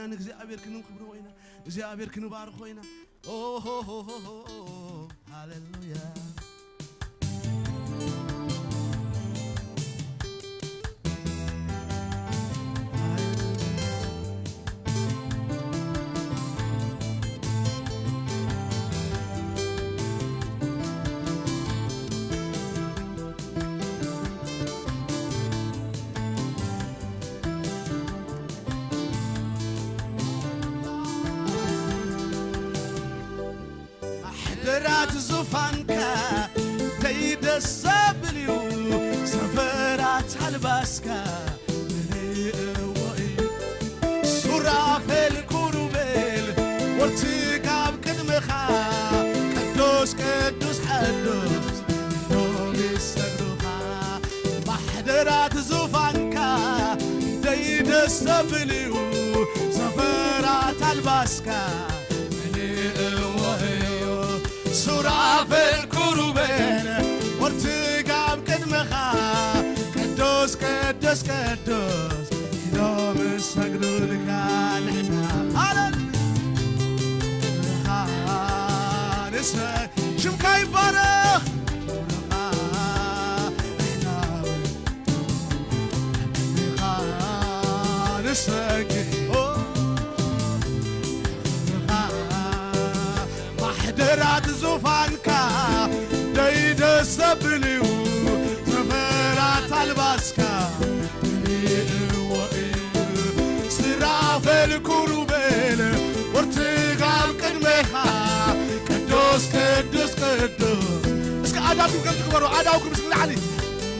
ንእግዚኣብሔር ክንክብሮ ኢና፣ እግዚኣብሔር ክንባርኾ ኢና። ኦሆሆሆሆ፣ ሃሌሉያ። ማሕደራት ዙፋንካ ደይ ደስ ዘብል እዩ፣ ሰፈራት ኣልባስካ ምልእዎ እዩ። ሱራፌል ኩሩቤል ወርትጋብ ቅድመኻ፣ ቅዱስ ቅዱስ ቅዱስ ኢሎም ይሰግዱኻ። ማሕደራት ዙፋንካ ደይ ደስ ዘብል እዩ፣ ሰፈራት ኣልባስካ ምልእዎ እዩ። ሱራፌል ኩሩቤል ወርትጋብ ቅድመኻ፣ ቅዱስ ቅዱስ ቅዱስ ኢሎም ሰግዱልካ። ንሕና ሃሌሉያ ንሰ-፣ ሽምካ ይባረኽ። ክብርኻ ንሕና ንሰግድ። ኦ፣ ክብርኻ ማሕደራት ዙፋንካ ደይ ደስ ዘብል እዩ፣ ሰፈራት ኣልባስካ ምልእዎ እዩ። ሱራፌል ኩሩቤል ወርትጋብ ቅድሜኻ፣ ቅዱስ ቅዱስ ቅዱስ። እስኪ ኣእዳውኩም ከምዚ ግበሩ፣ ኣእዳውኩም እስኪ ንላዕሊ።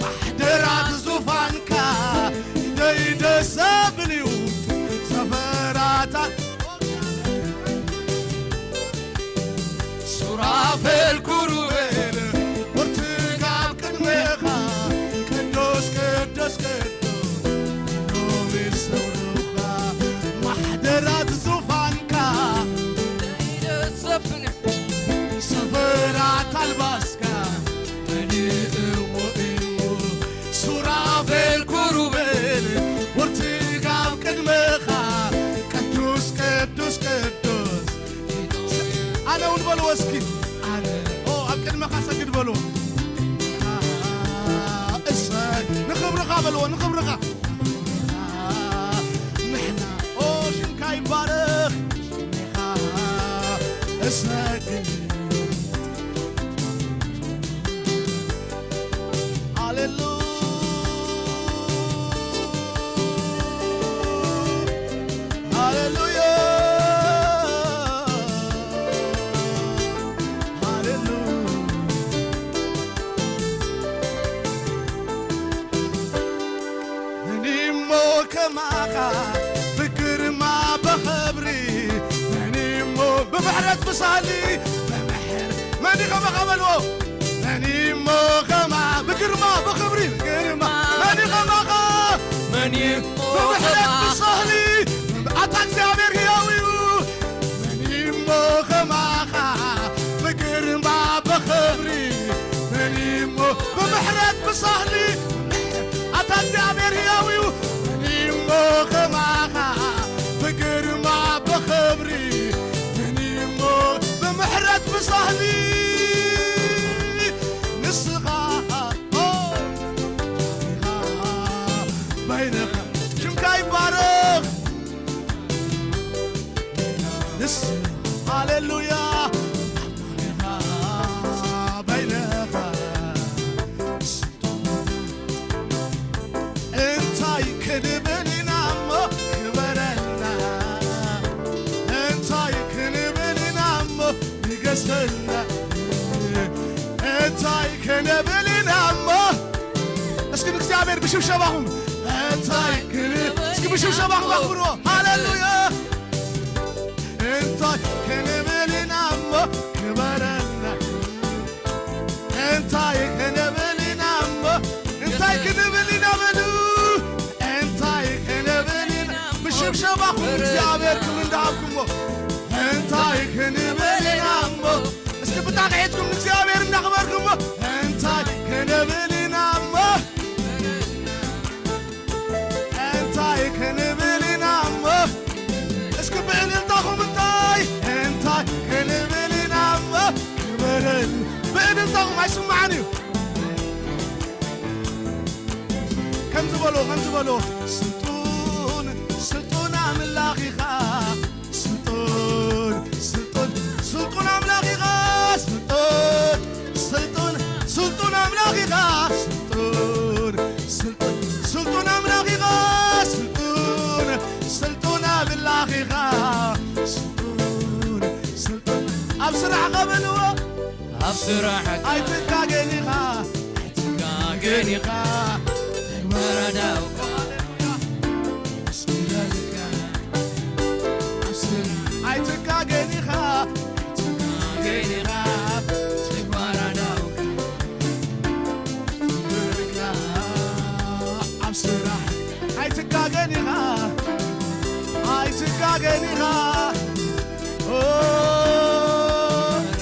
ማሕደራት ዙፋንካ ደይ ደስ ዘብል እዩ፣ ሰፈራታት ሱራፌል ኩሩቤል ወርትጋብ ቅድሜኻ፣ ቅዱስ ቅዱስ ቅዱስ ኢሎም ይሰውሩኻ። ማሕደራት ዙፋንካ ሰፈራት ኣልባስካ መሊእዎ እዩ። ሱራፌል ኩሩቤል ወርትጋብ ቅድሜኻ፣ ቅዱስ ቅዱስ ቅዱስ ኣነ እውን በልዎ እስኪ። ኣነ፣ ኦ፣ ኣብ ቅድመኻ ሰግድ በልዎ። እሰይ፣ ንኽብርኻ በልዎ፣ ንኽብርኻ። ንሕና፣ ኦ፣ ሽምካ ይባረኽ። እሰግድ። ሃሌሉ-፣ ሃሌሉያ፣ ሃሌሉ-፣ መን እሞ ከማኻ ብግርማ ብኽብሪ፣ መን እሞ ብምሕረት ብሳሊ፣ ብምሕር-፣ መን እዩ ከማኻ በልዎ? መን እሞ ከማ-፣ ብግርማ ብኽብሪ፣ ግርማ፣ መን እዩ ከማኻ? መን እዩ ብምሕረት ብሳህሊ፣ ኣታ እግዚኣብሔር ሕያው እዩ። መን እሞ ከማኻ ብግርማ ብኽብሪ፣ መን እሞ ብምሕረት ብሳህሊ፣ ኣታ እግዚኣብሔር ሕያው እዩ። መን እሞ ከማኻ ብግርማ ብኽብሪ፣ መን እሞ ብምሕረት ብሳህሊ ንስኻ፣ ኦ፣ ኢኻ በይንኻ። ሽምካ ይባረኽ። ንስ-፣ ሃሌሉያ። ኢኻ በይንኻ። እንታይ ክንብል ኢና እሞ ክበረልና? እንታይ ክንብል ኢና እሞ ንገሰልና? እንታይ ክንብል ኢና እሞ? እስኪ ንእግዚኣብሔር ብሽብሸባኹም እንታይ ክን-፣ እስኪ ብሽብሸባኹም ኣኽብርዎ። ሃሌሉያ። እንታይ ክንብል ኢና እሞ ክበረልና? እንታይ ክንብል ኢና እሞ፣ እንታይ ክንብል ኢና በሉ። እንታይ ክንብል ኢና? ብሽብሸባኹም እግዚኣብሔር ክብሪ እንዳሃብኩሞ። እንታይ ክንብል ኢና እሞ፣ እስኪ ብጣቕዒትኩም ንእግዚኣብሔር እንዳኽበርኩሞ። እንታይ ክንብል ኢና እሞ፣ እንታይ ክንብል ኢና እሞ፣ እንታኹም ኣይስማዕን እዩ። ከምዚ በሎ፣ ከምዚ በሎ። ስልጡን፣ ስልጡን ኣምላኽ ኢኻ። ስልጡን፣ ስልጡን፣ ስልጡን ኣምላኽ ኢኻ። ስልጡን፣ ስልጡን፣ ስልጡን ኣምላኽ ኢኻ። ስልጡን፣ ስልጡን፣ ስልጡን ኣምላኽ ኢኻ። ስልጡን፣ ስልጡን ኣምላኽ ኢኻ። ስልጡን፣ ስልጡን ኣብ ስራሕኻ በልዎ። ኣብ ስራሕ ኣይትጋገን ኢኻ። ኣይትጋገን ኢኻ። ተግባር ኣዳውካ። ኣይትጋገን ኢኻ። ኣይትጋገን ኢኻ። ተግባር ኣዳውካ። ኣብ ስራሕ ኣይትጋገን ኢኻ። ኣይትጋገን ኢኻ። ኦ፣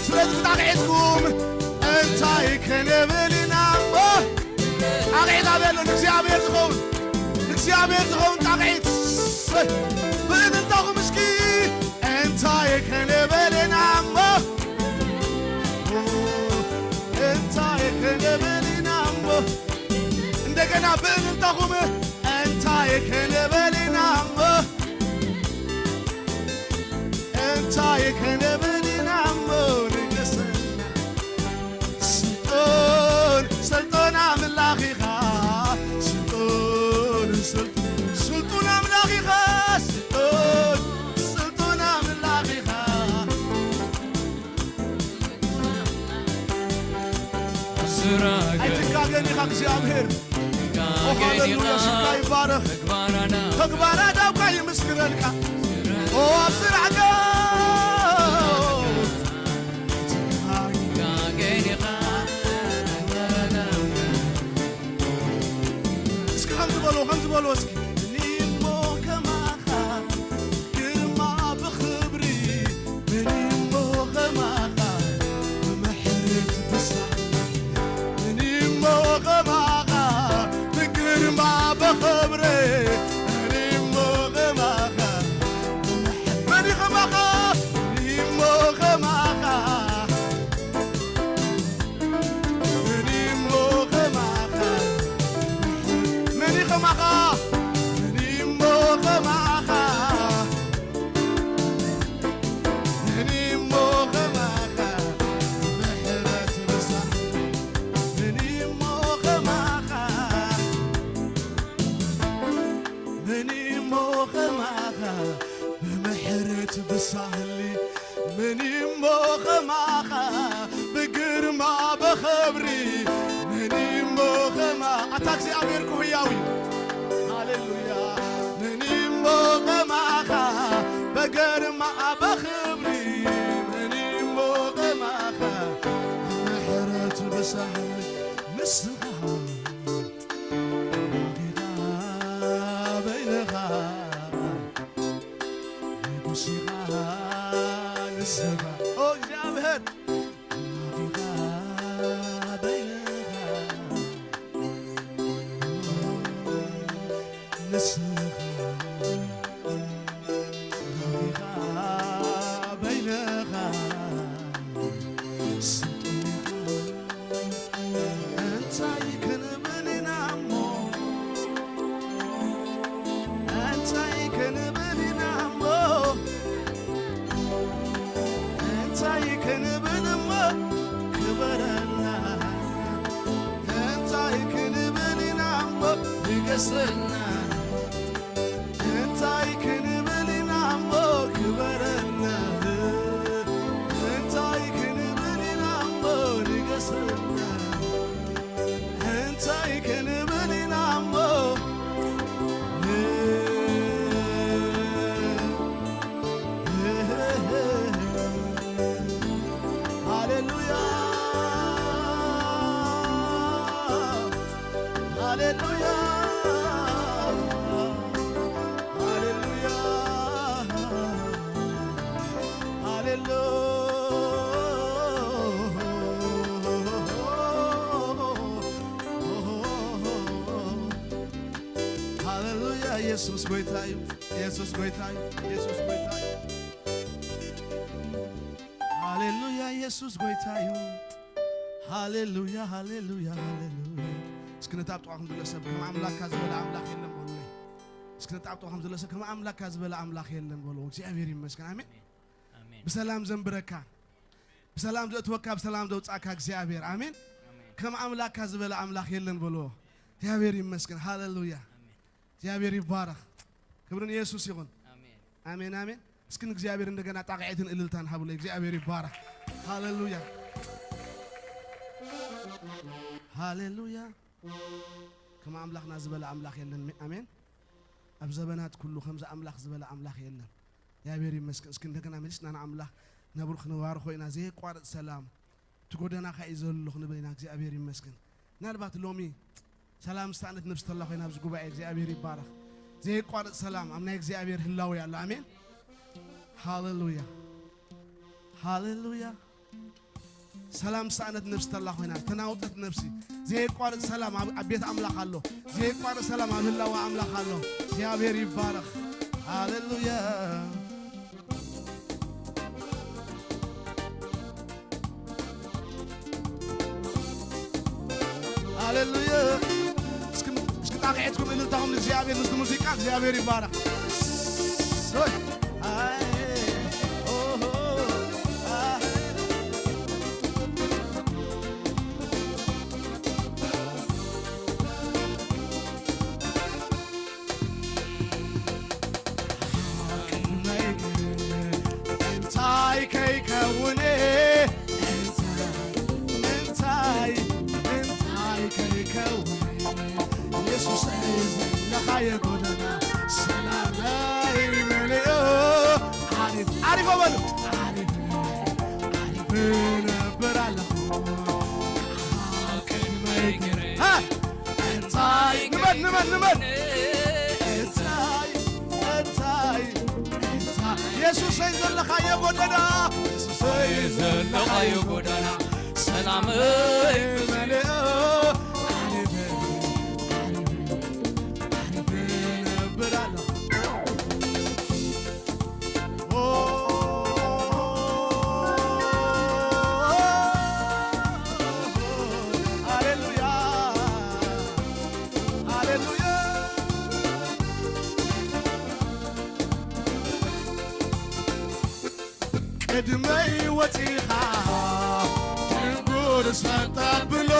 ስለዚ ብጣቕዒትኩም እንታይ ክንብል ኢና እሞ? ጣቕዒት ኣበሉ ንእግዚኣብሔር ዝኸውን፣ ንእግዚኣብሔር ዝኸውን ጣቕዒት። ብእልልታኹም እስኪ እንታይ ክንብል ኢና እሞ? እንታይ ክንብል ኢና እሞ? እንደገና ብእልልታኹም እንታይ ክንብል ኢና እሞ? እንታይ ክንብል ኢና እሞ ንገሰና? ስልጡን፣ ስልጡን ኣምላኽ ኢኻ። ስልጡን፣ ስልጡን፣ ስልጡን ኣምላኽ ኢኻ። ስልጡን፣ ስልጡን ኣምላኽ ኢኻ። ስራገ ኣይትጋገን ኢኻ እግዚኣብሔር። ኦ፣ ሃሌሉያ፣ ስምካ ይባረኽ። ተግባር ኣዳውካ ይምስክረልካ። ኦ፣ ኣብ ስራሕካ እስኪ ከምዚ በልዎ፣ ከምዚ በልዎ እስኪ። እሞ ከማኻ ግርማ ብኽብሪ፣ ምን እሞ ኸማኻ ብምሕረት ብሳዕ፣ ምን እሞ ኸማኻ ብግርማ ብኽብሪ፣ ምን እሞ ኸማኻ፣ መን እዩ ኸማኻ? ምን እሞ ኸማኻ መን እሞ ኸማኻ? መን እዩ ኸማኻ? መን እሞ ኸማኻ? መን እሞ ኸማኻ? ምሕረት ብሳዕ። መን እሞ ኸማኻ? መን እሞ ኸማኻ? ብምሕረት ብሳህሊ መን እሞ ኸማኻ ብግርማ ብኽብሪ መን እሞ ኸማ ኣታ እግዚኣብሔር እኮ ህያው እዩ። ሃሌሉያ። መን እሞ ኸማኻ ብግርማ ብኽብሪ መን እሞ ኸማኻ ብምሕረት ብሳህሊ ንስኻ ጌታ በይንኻ ንጉስ ኢኻ ንስኻ ኦ እግዚኣብሔር ጌታ በይንኻ ንስኻ ጌታ በይንኻ ስልጡን ኢኻ። እንታይ ክንብል ኢና እሞ? እንታይ ክንብል ኢና እሞ? እንታይ ክንብል እሞ? ክበረልና። እንታይ ክንብል ኢና እሞ? ንገሰልና። እንታይ ክንብል ኢና እሞ ክበረልና? እንታይ ክንብል ኢና እሞ ንገሰልና? እንታይ ክንብል ኢና እሞ? ሃሌሉያ፣ ሃሌሉያ፣ ሃሌሉያ፣ ሃሌሉያ። ሃሌሉያ፣ ኢየሱስ ጎይታ እዩ። ኢየሱስ ጎይታ እዩ። ኢየሱስ ጎይታ እዩ። ሃሌሉያ፣ ኢየሱስ ጎይታ እዩ። ሃሌሉያ፣ ሃሌሉያ፣ ሃሌሉያ። እስኪ ነቲ ኣብ ጥቓኹም ዘሎ ሰብ፣ ከም ኣምላኽካ ዝበለ ኣምላኽ የለን በሉለይ። እስኪ ነቲ ኣብ ጥቓኹም ዘሎ ሰብ፣ ከም ኣምላኽካ ዝበለ ኣምላኽ የለን በልዎ። እግዚኣብሔር ይመስገን። ኣሜን። ኣሜን። ብሰላም ዘንብረካ፣ ብሰላም ዘእትወካ፣ ብሰላም ዘውጻእካ እግዚኣብሔር። ኣሜን። ኣሜን። ከም ኣምላኽካ ዝበለ ኣምላኽ የለን በልዎ። እግዚኣብሔር ይመስገን። ሃሌሉያ። ኣሜን። እግዚኣብሔር ይባረኽ። ክብሪ ንየሱስ ይኹን። ኣሜን። ኣሜን፣ ኣሜን። እስኪ ንእግዚኣብሔር እንደገና ጣቕዒትን እልልታን ሃብለይ። እግዚኣብሔር ይባረኽ። ሃሌሉያ። ሃሌሉያ። ከም ኣምላኽና ዝበለ ኣምላኽ የለን። ኣሜን። ኣብ ዘበናት ኩሉ ከምዚ ኣምላኽ ዝበለ ኣምላኽ የለን። እግዚኣብሔር ይመስገን። እስኪ እንደገና መሊስና ንኣምላኽ ነብሩ ክንባርኾ ኢና። ዘየቋርጽ ሰላም እቲ ጎደናኻ እዩ ዘሎ ክንብል ኢና። እግዚኣብሔር ይመስገን። ምናልባት ሎሚ ሰላም ዝሰኣነት ነብሲ ተላ ኮይና ኣብዚ ጉባኤ እግዚኣብሔር ይባረኽ። ዘየቋርጽ ሰላም ኣብ ናይ እግዚኣብሔር ህላዌ ኣሎ። ኣሜን። ሃሌሉያ። ሃሌሉያ። ሰላም ዝሰኣነት ነብሲ ተላ ኮይና፣ ተናውጠት ነብሲ፣ ዘየቋርጽ ሰላም ኣብ፣ ኣብ ቤት ኣምላኽ ኣሎ። ዘየቋርጽ ሰላም ኣብ ህላወ ኣምላኽ ኣሎ። እግዚኣብሔር ይባረኽ። ሃሌሉያ። ሃሌሉያ። እስኪ፣ እስኪ ጣቕዒትኩም እልልታኹም ንእግዚኣብሔር፣ ምስቲ ሙዚቃ እግዚኣብሔር ይባረኽ። ሶይ። ኣይ፣ ኦሆ፣ ኣይ። እንታይ ከይከውን'የ? እንታይ፣ እንታይ ከይከውን'የ? የሱሰይ ዘለኻዮ ጎደና ሰላመይ መሊኡ። ዓሪፍ፣ ዓሪፍ በሉ። ዓሪፍ፣ ዓሪፍ እነብር ኣለኹ። ሃ! እንታይ ንመን፣ ንመን፣ ንመን? እንታይ፣ እንታይ፣ እንታይ? የሱሰይ ዘለኻዮ ጎደና፣ የሱሰይ ዘለኻዮ ጎደና ሰላመይ መሊኡ። ዓሪፍ፣ ዓሪፍ እነብር ኣለኹ። ሃሌሉያ፣ ሃሌሉያ። ቅድመይ ወፂኻ ድንጉር ሰተብሎ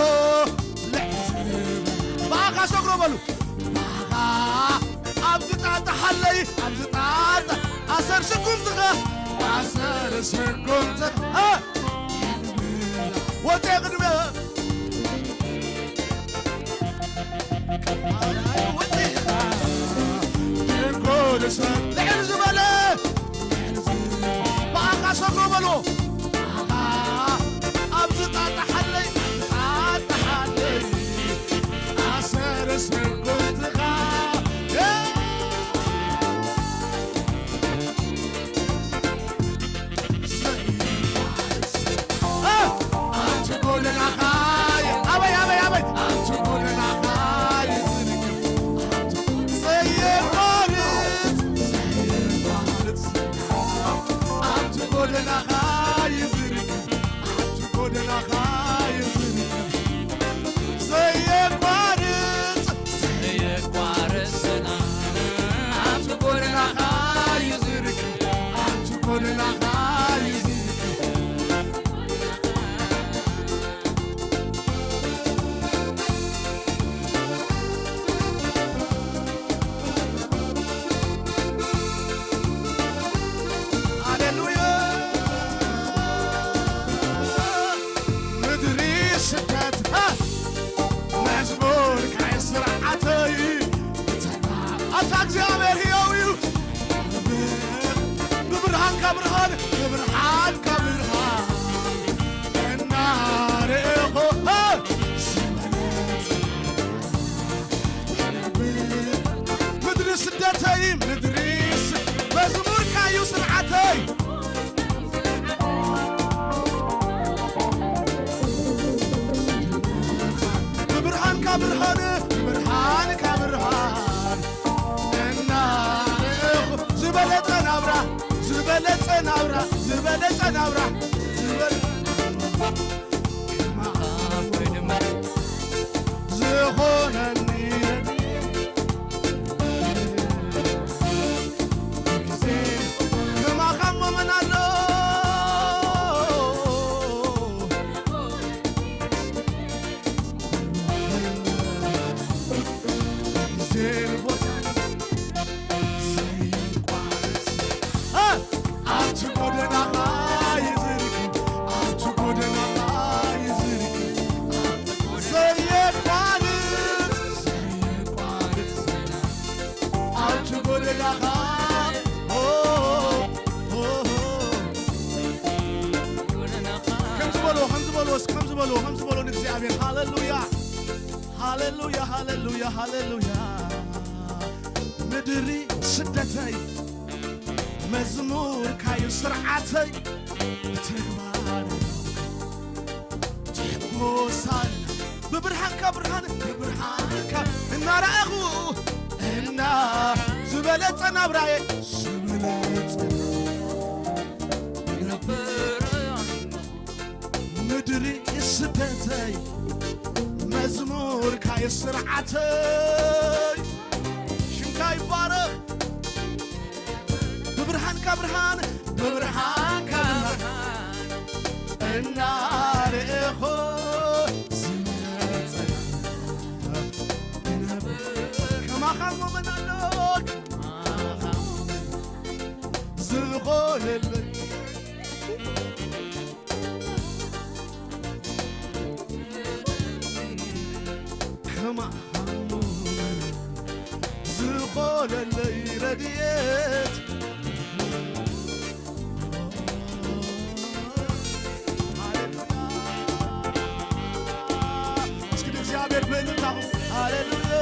ልዕዝብ ብኣኻ ሰግሮ በሉ። ብኣኻ ኣብዚ ጣጣ ሓለይ፣ ኣብዚ ጣጣ ኣሰር ስጉምትኻ፣ ኣሰር ስጉምትኻ፣ ወጤ ቅድመ ወጢኻ ድንጎል ሰብ ልዕል ዝበለ ብኣኻ ሰግሮ በሎ። ብኣኻ ኣብዚ ጣጣ ሓለይ፣ ኣብዚ ጣጣ ሓለይ ኣሰር ስጉምትኻ። ኣንቲ ጎደናኻ ኣበይ፣ ኣበይ፣ ኣበይ? ኣንቲ ጎደናኻ ይዝርግፍ። ዘየቋርጽ፣ ዘየቋርጽ። ኣንቲ ጎደናኻ ይዝርግፍ። ኣንቲ ጎደናኻ ይዝርግፍ። ዘየቋርጽ፣ ዘየቋርጽ ሰላም ኣንቲ ጎደናኻ ይዝርግፍ። ኣንቲ ጎደናኻ ይዝርግፍ። ሃሌሉያ። ምድሪ ስደት፣ ሃ! መዝሙር ካይ ስርዓተይ፣ ኣታ እግዚኣብሔር ህያው እዩ። ብብርሃንካ ብርሃን፣ ብብርሃንካ ብርሃን እናረእኹ፣ ሃ! ምድሪ ስደተይ፣ ምድሪ ስ-፣ መዝሙርካ እዩ ስርዓተይ። ብብርሃንካ ብርሃን፣ ብብርሃንካ ብርሃን እናረእኹ፣ ዝበለጸ ናብራ፣ ዝበለጸ ናብራ፣ ዝበለጸ ናብራ፣ ዝበለ ኾነኒ ረድኤት። ግዜን ከማኻ መመን ኣሎ። ግዜን ቦታን ዘይቋርጽ። እ! ኣብቲ ጎደናኻ ይዝርግ፣ ኣብቲ ጎደናኻ ይዝርግ፣ ዘየቋርጽ፣ ዘየቋርጽ ሰላም ኣብቲ ጎደናኻ። ኦ፣ ኦ፣ ኦ። ከምዚ በልዎ፣ ከምዚ በልዎ፣ እስኪ ከምዚ በልዎ፣ ከምዚ በልዎ ንእግዚኣብሔር። ሃሌሉያ፣ ሃሌሉያ፣ ሃሌሉያ፣ ሃሌሉያ። ምድሪ ስደተይ መዝሙርካዩ ስርዓተይ ብተግባር ትሕጎሳል ብብርሃንካ ብርሃን ብብርሃንካ እናረኣኹ እና ዝበለጸ ናብራየ ዝበለጸ ምድሪ ስደተይ መዝሙርካ የስርዓተይ ሽምካ ይባረኽ ብብርሃንካ ብርሃን ብብርሃንካ ብርሃን እናርኤኾ ዝመጸ ከማኻ ሞመን ኣሎ ዝኾነለይ ከማኻ ዝኾነለይ ረድኤት እስኪ ንእግዚኣብሔር ብእልልታኹም ሃሌሉያ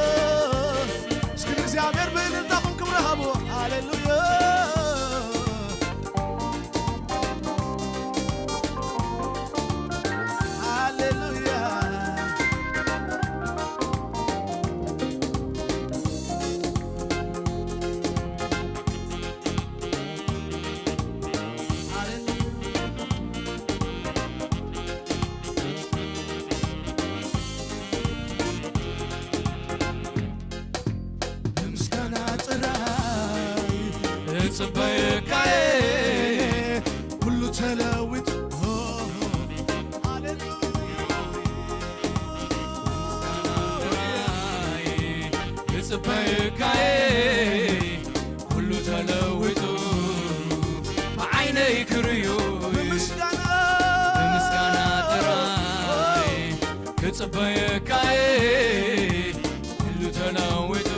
እስኪ ንእግዚኣብሔር ብእልልታኹም ክብሪ ሃብዎ ሃሌሉያ ሃሌሉያ ብምስጋና ጥራይ እጽበየካየ ኩሉ ተለዊጡ እጽበየካየ ኩሉ ተለዊጡ ብዓይነይ ክርእዮ ብምስጋና ብምስጋና ጥራይ ክጽበየካየ ኩሉ ተለዊጡ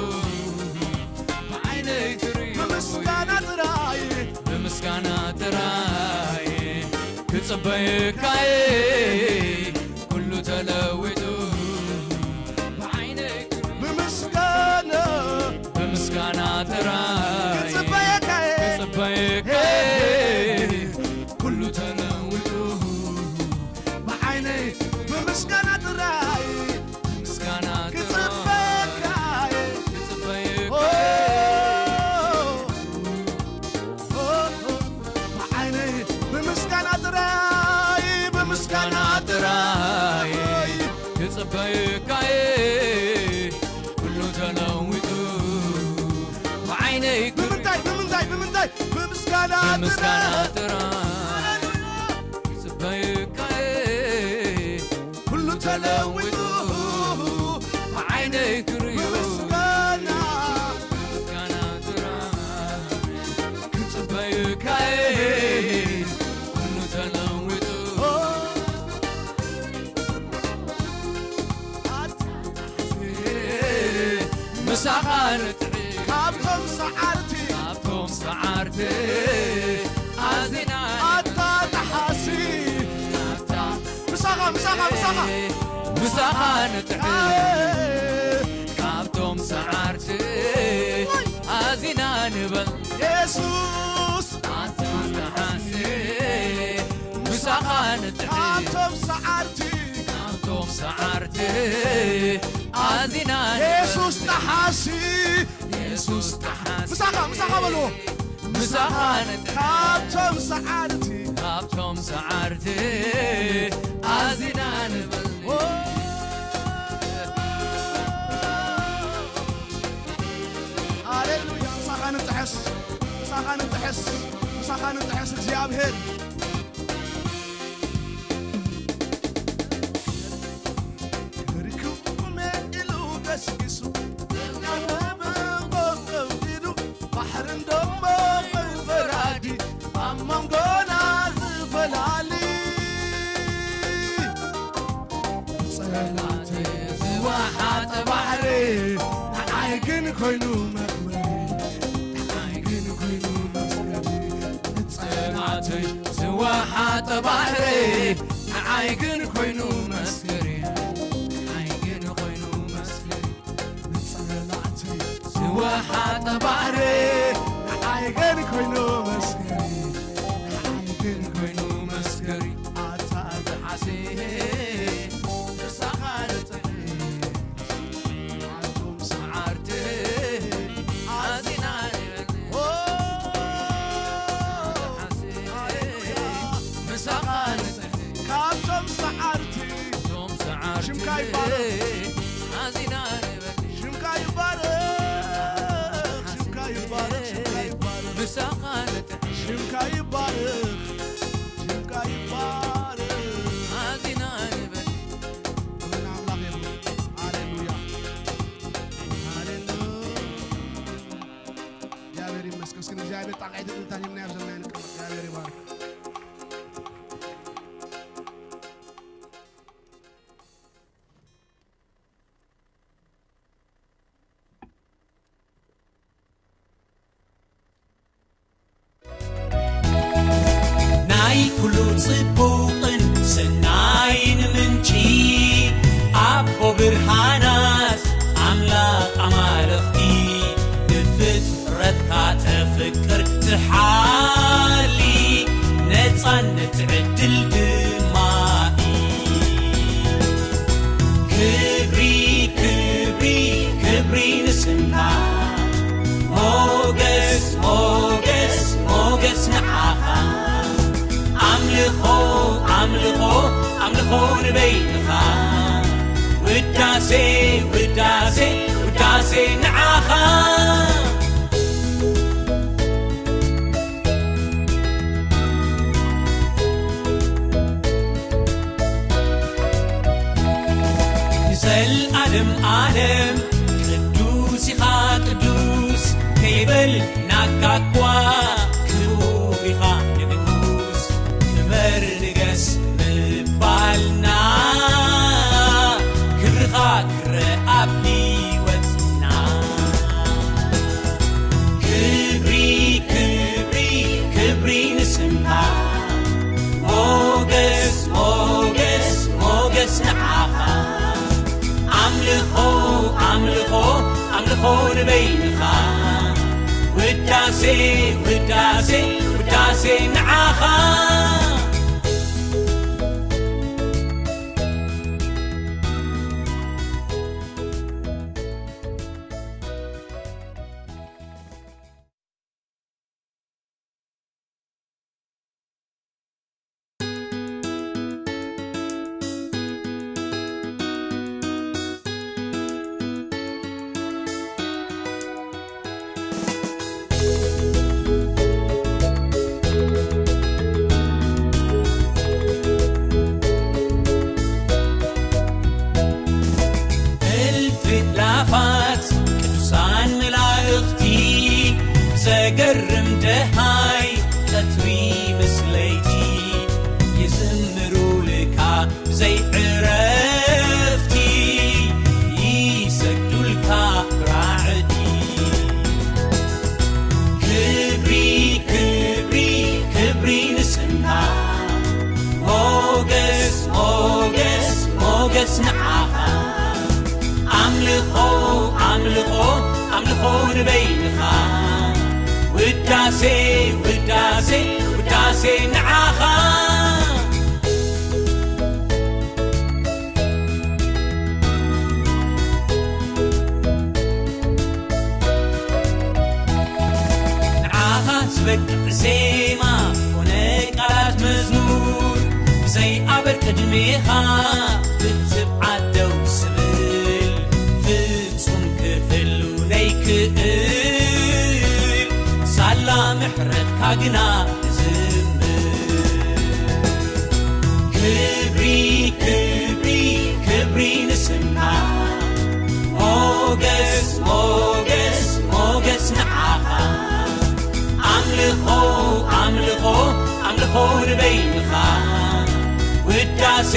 ብዓይነይ ክርእዮ ብምስጋና ጥራይ ብምስጋና ጥራይ ክጽበየካየ ኩሉ ተለዊጡ ብዓይነይ ክርእዮ ብምስጋና ብምስጋና ጥራይ ክጽበየካየ ክጽበየካየ ኩሉ ተለዊጡ ብዓይነይ ብምስጋና ጥራይ ብምስጋና ጥራይ ክጽበየካየ ክጽበየካየ ብዓይነይ ብምስጋና ጥራይ ብምስጋና ጥራይ ክጽበየካየ ኩሉ ተለዊጡ ብዓይነይ ብምንታይ ብምንታይ ብምንታይ ብምስጋና ብምስጋና ጥራይ ጥራይ ክጽበየካየ ኩሉ ተለዊጡ ብዓይነይ ክርእዮ ብምስጋና ክጽበየካየ ኩሉ ተለዊጡ ምሳኻ ንጥዕም ካብቶም ሰዓርቲ ካብቶም ሰዓርቲ ኣዚና ኣታ ጠሓሲ ኣታ ምሳኻ ምሳኻ ምሳኻ ምሳኻ ንጥዕም ካብቶም ሰዓርቲ ኣዚና ንበል የሱስ ኣታ ጠሓሲ ምሳኻ ንጥዕም ካብቶም ሰዓርቲ ካብቶም ሰዓርቲ ኣዚና ንበል የሱስ ጠሓሲ የሱስ ጠሓሲ ምሳኻ ምሳኻ በልዎ ምሳኻ ንጥዕም ካብቶም ሰዓርቲ ካብቶም ሰዓርቲ ኣዚና ንበል ኦ፣ ንጥሕስ፣ ምሳኻ ንጥሕስ እግዚኣብሔር። ርክብ ኢሉ ገስጊሱ፣ ደብዳበ ቆንጠቢሉ፣ ባሕርን ደሞ ፈራዲ፣ ኣብ መንጎና ዝፈላሊ። ጸላእተይ ዝወሓጠ ባሕሪ፣ ንዓይ ግን ኮይኑ መኽበሪ፣ ንዓይ ግን ኮይኑ መስገሪ። ጸላእተይ ዝወሓጠ ባሕሪ፣ ንዓይ ግን ኮይኑ መስገሪ፣ ንዓይ ግን ኮይኑ መስገሪ። ጸላእተይ ዝወሓጠ ባሕሪ፣ ንዓይ ግን ኮይኑ መስገሪ፣ ንዓይ ግን ኮይኑ መስገሪ። ኣታ ዝሓሴ ንሳኻ ንጥዕይ፣ ኣቶም ሰዓርቲ ኣዚና ንበኒ። ኦ፣ ዝሓሴ ሃሌሉያ። ንሳኻ ንጥዕይ፣ ካብቶም ሰዓርቲ እቶም ሰዓርቲ ሽምካ ይባረኽ። ኣዚና ንበኒ። ሽምካ ይባረኽ፣ ሽምካ ይባረኽ፣ ሽምካ ይባረኽ። ንሳኻ ንጥዕይ። ሽምካ ይባረኽ፣ ሽምካ ይባረኽ። ኣዚና ንበኒ። ክብሪ ንኣምላኽ ይኹን። ሃሌሉያ፣ ሃሌሉያ። እግዚኣብሔር ይመስገን። እስኪ ንእግዚኣብሔር ጣቕዒት እልልታን ሂምና ኣብ ዘመናዊ ንቀመጥ። እግዚኣብሔር ይባርክ። ናይ ኩሉ ጽቡቕን ሰናይን ምንጪ፣ ኣቦ ብርሃናት ኣምላኽ ኣማልኽቲ፣ ንፍጥረትካ ተፍቅር ትሓሊ፣ ነጻነት ዕድል ድማ እዩ። ክብሪ፣ ክብሪ፣ ክብሪ ንስምካ፣ ሞገስ፣ ሞገስ፣ ሞገስ ንዓኻ። ኣምልኾ፣ ኣምልኾ፣ ኣምልኾ ንበይንኻ። ውዳሴ፣ ውዳሴ፣ ውዳሴ ንዓኻ። ንዘልኣለም ኣለም ቅዱስ ኢኻ ቅዱስ፣ ከይበልናካ እኳ ክቡር ኢኻ ንጉስ። ክበር ንገስ ምባልና፣ ክብርኻ ክረኣ ኣብ ህይወትና። ክብሪ፣ ክብሪ፣ ክብሪ ንስምካ። ሞገስ፣ ሞገስ፣ ሞገስ ንዓኻ። ኣምልኾ፣ ኣምልኾ፣ ኣምልኾ ንበይንኻ። ውዳሴ፣ ውዳሴ፣ ውዳሴ ንዓኻ። እልፊ ኣእላፋት ቅዱሳን መላእኽቲ፣ ዘገርም ደሃይ ቀትሪ ምስ ለይቲ፣ ይዝምሩልካ ብዘይ ዕረፍቲ፣ ይሰግዱልካ ብራዕዲ። ክብሪ፣ ክብሪ፣ ክብሪ ንስምካ። ሞገስ፣ ሞገስ፣ ሞገስ ንዓኻ። ኣምልኾ፣ ኣምልኾ፣ ኣምልኾ ንበይንኻ። ውዳሴ፣ ውዳሴ፣ ውዳሴ ንዓኻ። ንዓኻ ዝበቅዕ ዜማ ኮነ ቃላት መዝሙር፣ ብዘይ ኣበር ቅድሜኻ ብትብዓት ደው ዝብል፣ ፍጹም ክህሉ ዘይክእል ሳላ ምሕረትካ ግና ንዝምር። ክብሪ፣ ክብሪ፣ ክብሪ ንስምካ። ሞገስ፣ ሞገስ፣ ሞገስ ንዓኻ። ኣምልኾ፣ ኣምልኾ፣ ኣምልኾ ንበይንኻ። ውዳሴ፣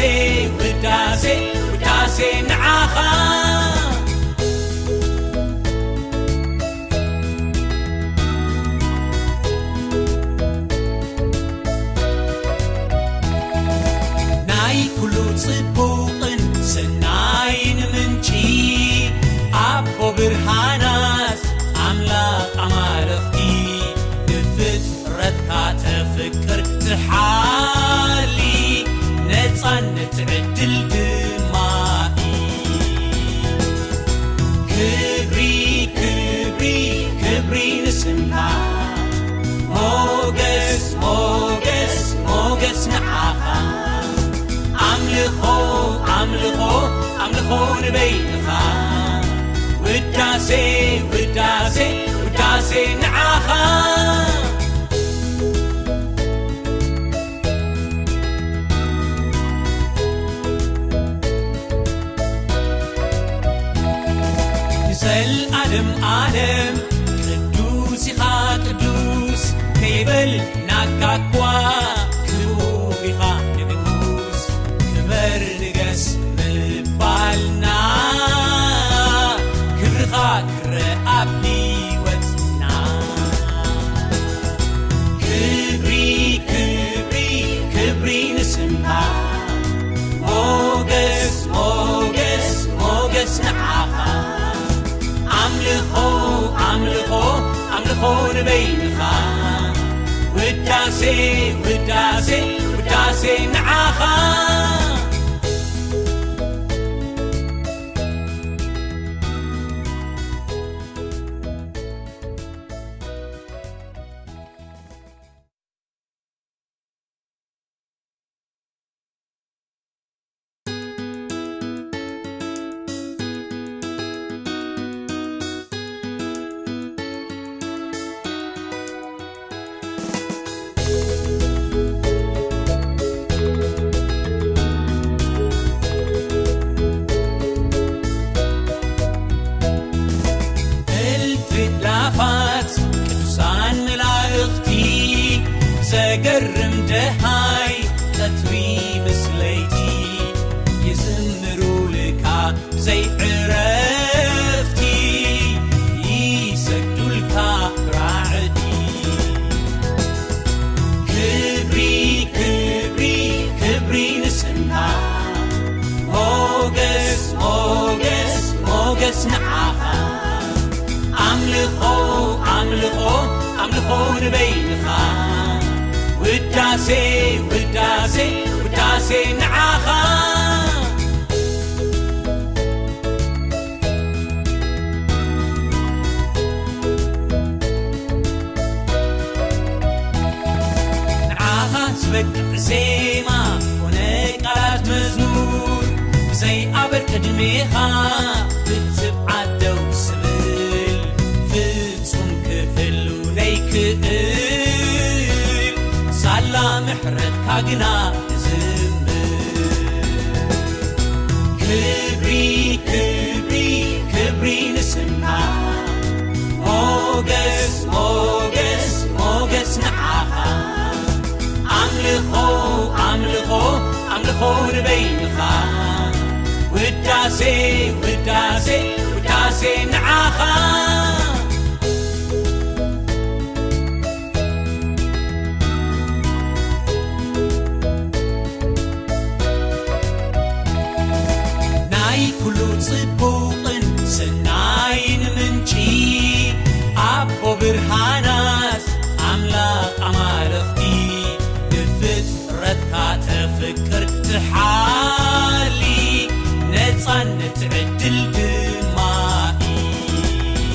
ውዳሴ፣ ውዳሴ ንዓኻ። ናይ ኩሉ ጽቡቕን ሰናይን ምንጪ፣ ኣቦ ብርሃናት ኣምላኽ ኣማልኽቲ፣ ንፍጥረትካ ተፍቅር ትሓሊ፣ ነጻነት ዕድል ድማ እዩ። ክብሪ፣ ክብሪ፣ ክብሪ ንስምካ። ሞገስ፣ ሞገስ፣ ሞገስ ንዓኻ። ኣምልኾ፣ ኣምልኾ፣ ኣምልኾ ንበይንኻ። ውዳሴ፣ ውዳሴ፣ ውዳሴ ንዓኻ። ንዘልኣለም ኣለም ቅዱስ ኢኻ ቅዱስ፣ ከይበል ናካ እኳ ክቡር ኢኻ ንጉስ። ክበር ንገስ ምባልና፣ ክብርኻ ክረኣ ኣብ ህይወትና። ክብሪ፣ ክብሪ፣ ክብሪ ንስምካ። ሞገስ፣ ሞገስ፣ ሞገስ ንዓኻ። ኣምልኾ፣ ኣምልኾ፣ ኣምልኾ ንበይንኻ። ውዳሴ፣ ውዳሴ፣ ውዳሴ ንዓኻ። እልፊ ኣእላፋት ቅዱሳን መላእኽቲ፣ ዘገርም ደሃይ ቀትሪ ምስ ለይቲ፣ ይዝምሩልካ ብዘይ ዕረፍቲ፣ ይሰግዱልካ ራዕዲ። ክብሪ፣ ክብሪ፣ ክብሪ ንስምካ። ሞገስ፣ ሞገስ፣ ሞገስ ንዓኻ። ኣምልኾ፣ ኣምልኾ፣ ኣምልኾ ንበይንኻ። ውዳሴ፣ ውዳሴ፣ ውዳሴ ንዓኻ። ንዓኻ ዝበቅዕ ዜማ ኮነ ቃላት መዝሙር፣ ብዘይ ኣበር ቅድሜኻ ብትብዓት ደው ስብል፣ ፍጹም ክህሉ ዘይክእል ሳላ ምሕረትካ ግና ዝምር። ክብሪ፣ ክብሪ፣ ክብሪ ንስምካ። ሞገስ፣ ሞገስ፣ ሞገስ ንዓኻ። ኣምልኾ፣ ኣምልኾ፣ ኣምልኾ ንበይንኻ። ውዳሴ፣ ውዳሴ፣ ውዳሴ ንዓኻ። ናይ ኩሉ ጽቡቕን ሰናይን ምንጪ፣ ኣቦ ብርሃናት ኣምላኽ ኣማልኽቲ፣ ብፍጥረትካ ተፍቅር ትሓሊ፣ ነጻነት ዕድል ድማ እዩ።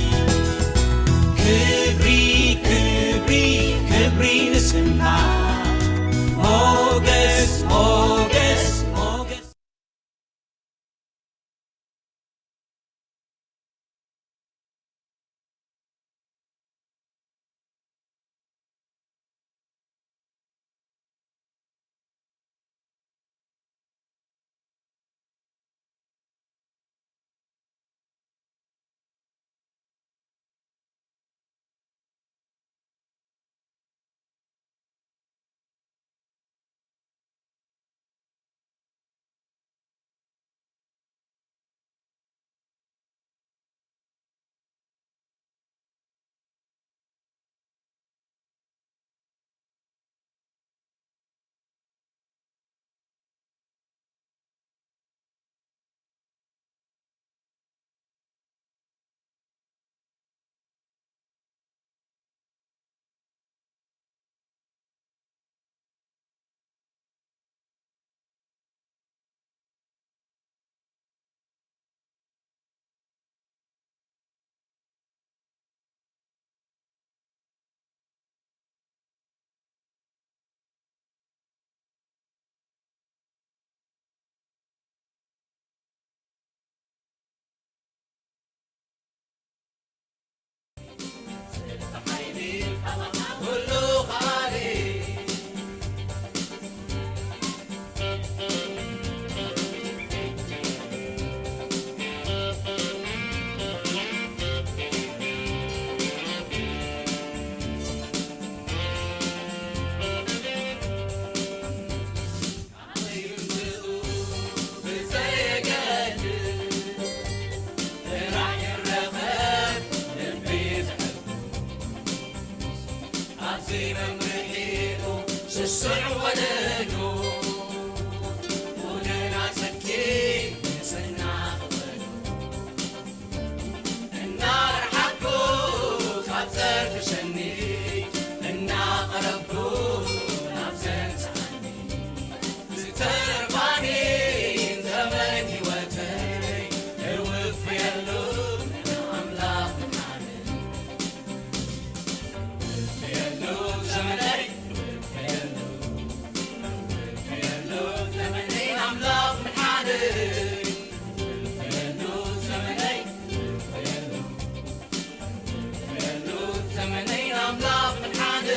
ስሱዕ ወለዶ፣ ኩነና ጽድቂ ንጽህና ክበሉ። እናረሓቅኩ ካብ ዘርግሸኒ፣ እናቐረብኩ ናብ ዘንጽኣኒ፣ ዝተርፋኒ ዘመን ህይወተይ እውፍየሉ ኣምላኽ ምሓረኒ። እውፍየሉ ዘመነይ፣ እውፍየሉ፣ እውፍየሉ ዘመነይ ኣምላኽ ምሓረኒ። እውፍየሉ ዘመነይ፣ እውፍየሉ፣ እውፍየሉ ዘመነይ ኣምላኽ ምሓረኒ።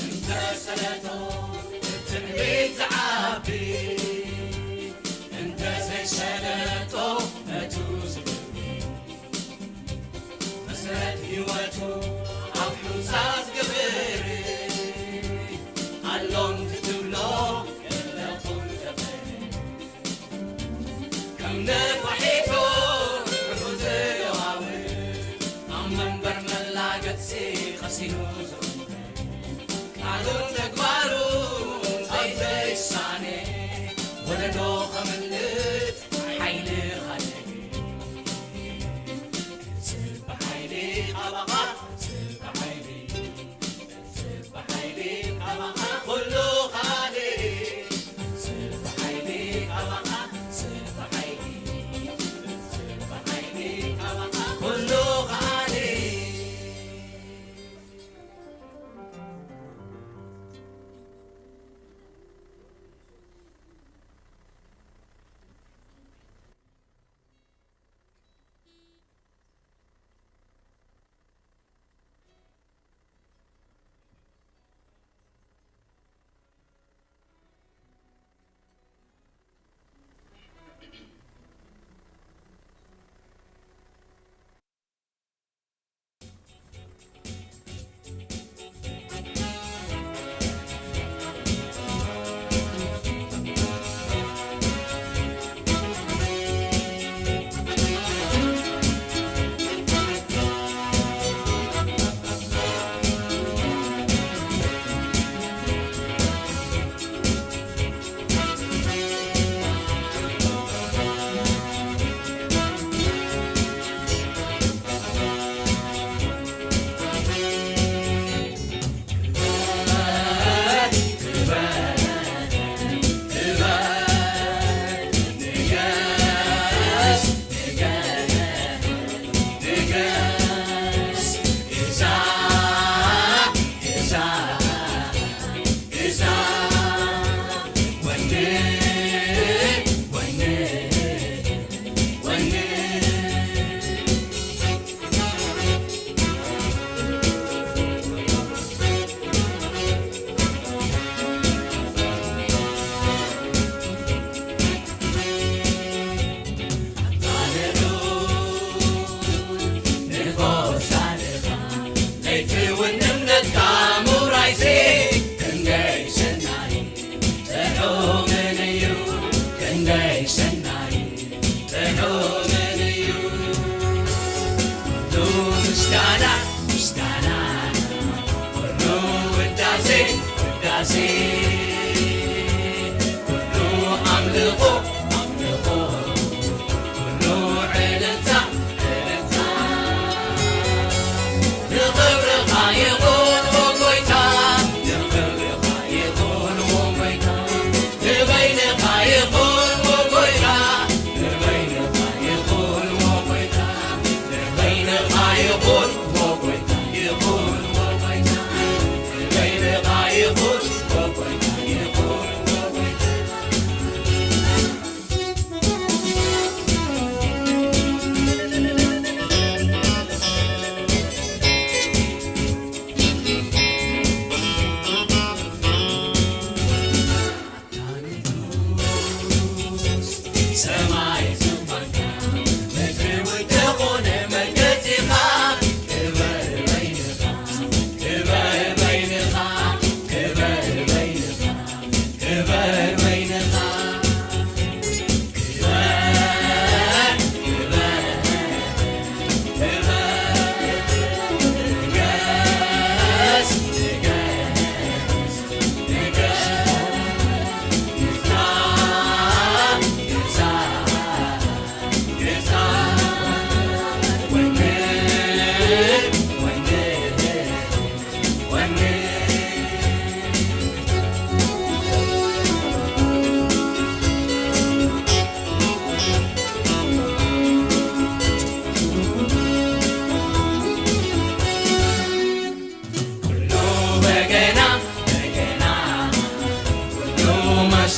እንተ ሰለጦ ትዕቢት ዝዓቢ፣ እንተ ዘይሰለጦ ነቱ ዝብሊ። መሰረት ህይወቱ ኣብ ሕንጻጽ ግብሪ፣ ኣሎም ትትብሎ የለኹም ዘፈሪ። ከም ነፋሒቶ ርሑቕ ዝለዋውጥ፣ ኣብ መንበር መላገጺ ቀሲኑ ዝቕንጥር፣ ቃሉን ተግባሩን ዘይተይሳነ፣ ወለዶ ከምልጥ ሓይሊ ኻልእ። ጽብ ሓይሊ ካባኻ፣ ጽብ ሓይሊ፣ ጽብ ሓይሊ ካባኻ ኩሉ ካልእ። ጽብ ሓይሊ ካባኻ፣ ጽብ ሓይሊ፣ ጽብ ሓይሊ ካባኻ ኩሉ ካልእ። ምስጋና፣ ምስጋና፣ ኩሉ ውዳሴ፣ ውዳሴ፣ ኩሉ ኣምልኾ፣ ኣምልኾ፣ ኩሉ ዕልልታ፣ ዕልልታ፣ ንኽብርኻ ይኹን ኦ ጎይታ፣ ንኽብርኻ ይኹን ኦ ጎይታ፣ ንበይንኻ ይኹን ኦ ጎይታ፣ ንበይንኻ ይኹን ኦ ጎይታ፣ ንበይንኻ ይኹን ኦ ጎይታ፣ ይኹን ኦ ጎይታ፣ ንበይንኻ ይኹን ኦ ጎይታ።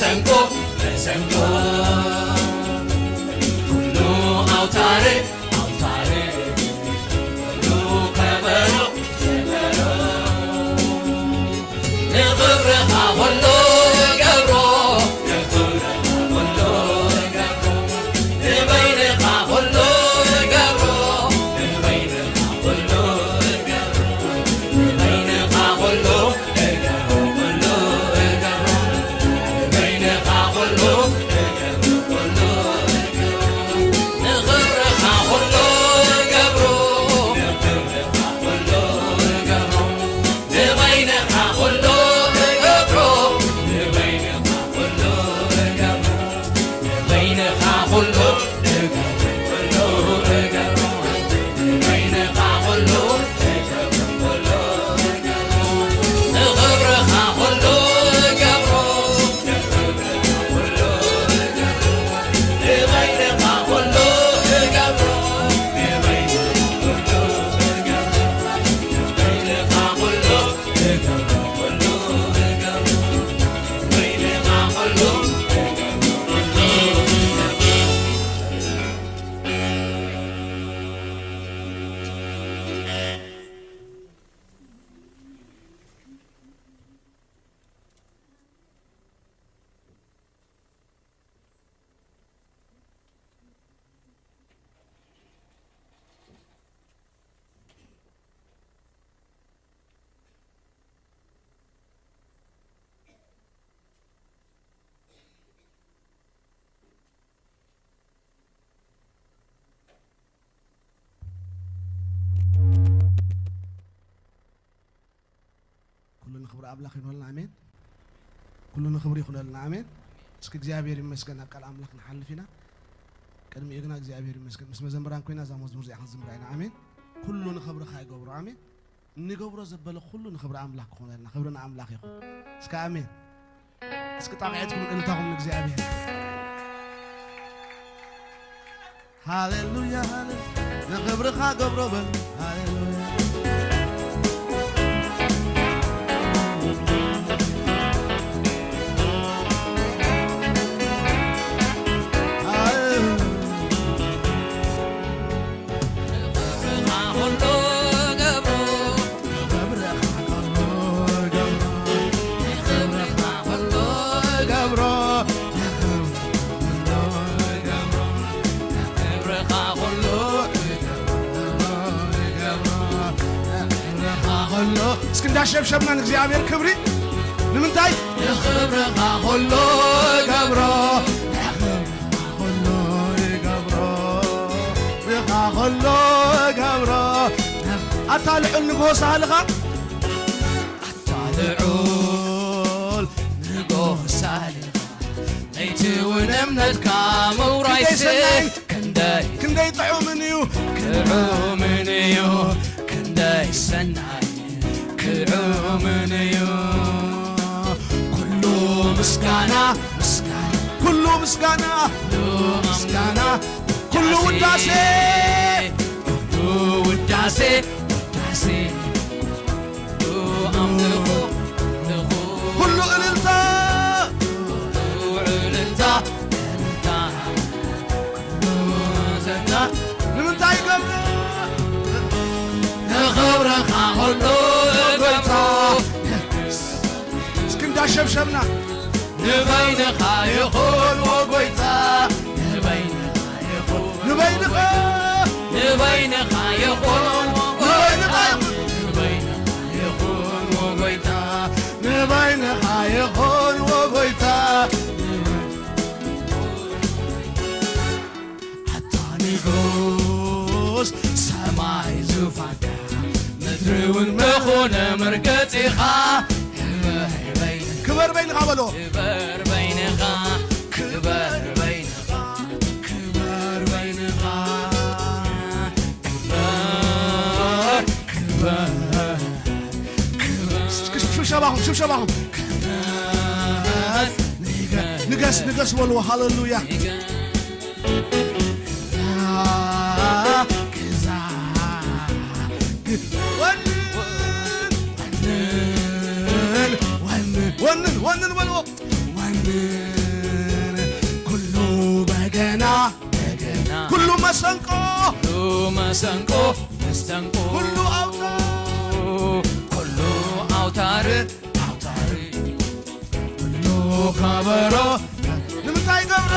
መሰንቆ፣ መሰንቆ፣ ኩሉ ኣውታረ፣ ኣውታረ፣ ኩሉ ከበሮ፣ ከበሮ። ንኽብርኻ ኩሉ ገብሮ፣ ንኽብርኻ ኩሉ ገብሮ፣ ንበይንኻ ኩሉ ገብሮ፣ ንበይንኻ ኩሉ ገብሮ፣ ንበይንኻ ኩሉ ኩሉ ንኽብሪ ኣምላኽ ይኹነልና። ኣሜን። ኩሉ ንኽብሪ ይኹነልና። ኣሜን። እስኪ እግዚኣብሔር ይመስገን፣ ኣብ ቃል ኣምላኽ ንሓልፍ ኢና። ቅድሚኡ ግና እግዚኣብሔር ይመስገን፣ ምስ መዘምራን ኮይና እዛ መዝሙር እዚኣ ክንዝምራ ኢና። ኣሜን። ኩሉ ንኽብርኻ ይገብሮ። ኣሜን። እንገብሮ ዘበለ ኩሉ ንኽብሪ ኣምላኽ ክኾነልና። ክብሪ ንኣምላኽ ይኹን። እስከ ኣሜን። እስኪ ጣቕዒትኩም እልልታኹም ንእግዚኣብሔር። ሃሌሉያ፣ ሃሌ-፣ ንኽብርኻ ገብሮ በል። ሃሌሉያ። እስኪ እንዳሸብሸብና ንእግዚኣብሔር ክብሪ ንምንታይ? ንኽብርኻ ኩሉ ገብሮ፣ ንኽብርኻ ኩሉ ገብሮ፣ ንኻ ኩሉ ገብሮ። ኣታ ልዑል ንግሆ ሳህልኻ፣ ኣታ ልዑል ንግሆ ሳህልኻ፣ ለይቲ እውን እምነትካ ምውራይሲ ክንደይ ሰናይ፣ ክንደይ ክንደይ ጥዑምን እዩ፣ ጥዑምን እዩ፣ ክንደይ ሰናይ፣ ጥዑምን እዩ። ኩሉ ምስጋና፣ ምስጋና፣ ኩሉ ምስጋና፣ ኩሉ ምስጋና፣ ምስጋና፣ ኩሉ ውዳሴ፣ ኩሉ ውዳሴ፣ ውዳሴ፣ ኩሉ ኣምልኾ፣ ኣምልኾ፣ ኩሉ እልልታ፣ ኩሉ እልልታ፣ እልልታ፣ ንምንታይ ይገብር? ንኽብርኻ ኩሉ ገብሮ። እስኪ እንዳሸብሸብና። ንበይንኻ ይኹን ዎ ጎይታ። ንበይንኻ ይኹን። ንበይንኻ። ንበይንኻ ይኹን ዎ ጎይታ። ንበይንኻ ይኹን። ንበይንኻ ይኹን ዎ ጎይታ። ንበይንኻ ይኹን ዎ ጎይታ። ኣታ ንጉስ ሰማይ ዙፋንካ፣ ምድሪ እውን ምኾነ መርገጺኻ። ክበር በይንኻ በሎ። ክበር በይንኻ፣ ክበር በይንኻ፣ ክበር በይንኻ። ክበር፣ ክበር፣ ክበር። ሽብሸባኹም፣ ሽብሸባኹም። ንገስ፣ ንገስ በልዎ። ሃሌሉያ። ወንን፣ ወንን፣ ወንን በልዎ። ወንን። መሰንቆ ኩሉ መሰንቆ መስተንቆ ኩሉ ኣውታር ኩሉ ኣውታር ኣውታር ኩሉ ከበሮ ንምንታይ ገብሮ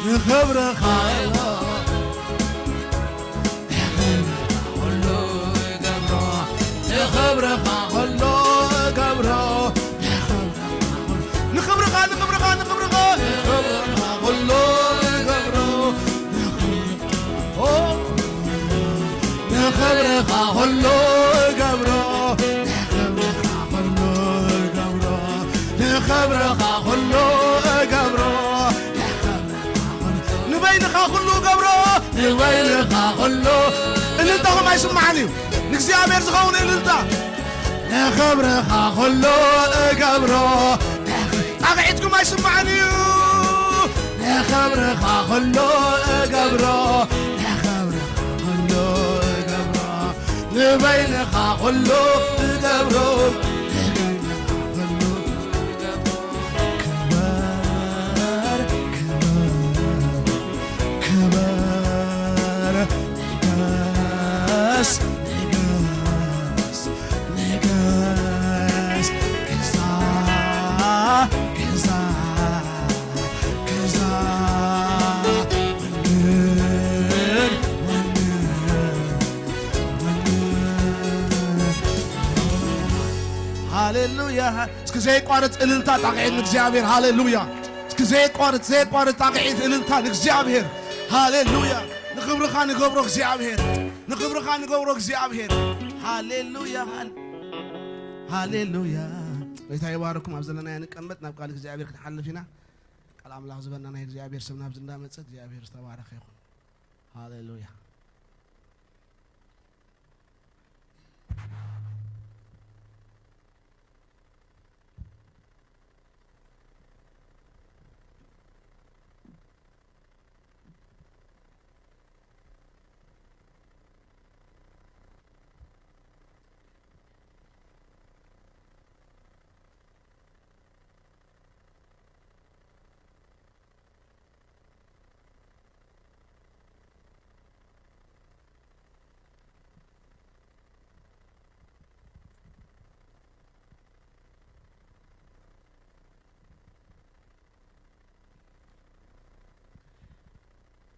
ንኽብርኻ ኩሉ ገብሮ ንኽብርኻ ኩሉ ገብሮ ንኽብርኻ ንኽብርኻ ንኽብርኻ ንኽብርኻ ኩሉ ገብሮ ኦ ንኽብርኻ ኩሉ ገብሮ ንኽብርኻ ኩሉ ገብሮ ንኽብርኻ ኩሉ ገብሮ ንበይንኻ ኩሉ ገብሮ ንበይንኻ ኩሉ እልልታኹም ኣይስማዕን እዩ ንእግዚኣብሔር ዝኸውን እልልታ ንኽብርኻ ኩሉ እገብሮ ጣቕዒትኩም ኣይስማዕን እዩ ንኽብርኻ ኩሉ እገብሮ ንኽብርኻ ኩሉ እገብሮ ንበይንኻ ኩሉ እገብሮ ንበይንኻ ኩሉ እገብሮ ክበር ክበር ክበር ንገስ ንገስ ንገስ ግዛ ግዛ ግዛ ወንር ወንር ወንር ሃሌሉያ እስኪ ዘየቋርጽ እልልታ ጣቕዒት ንእግዚኣብሔር ሃሌሉያ እስኪ ዘየቋርጽ ዘየቋርጽ ጣቕዒት እልልታ ንእግዚኣብሔር ሃሌሉያ ንኽብርኻ ንገብሮ እግዚኣብሔር ንኽብርኻ ንገብሮ እግዚኣብሔር ሃሌሉያ ሃሌሉያ ጎይታ ይባርኩም ኣብ ዘለና ንቀመጥ ናብ ቃል እግዚኣብሔር ክንሓልፍ ኢና ቃል ኣምላኽ ዝበና ናይ እግዚኣብሔር ስም ናብዚ እንዳመፀ እግዚኣብሔር ዝተባረኸ ይኹን ሃሌሉያ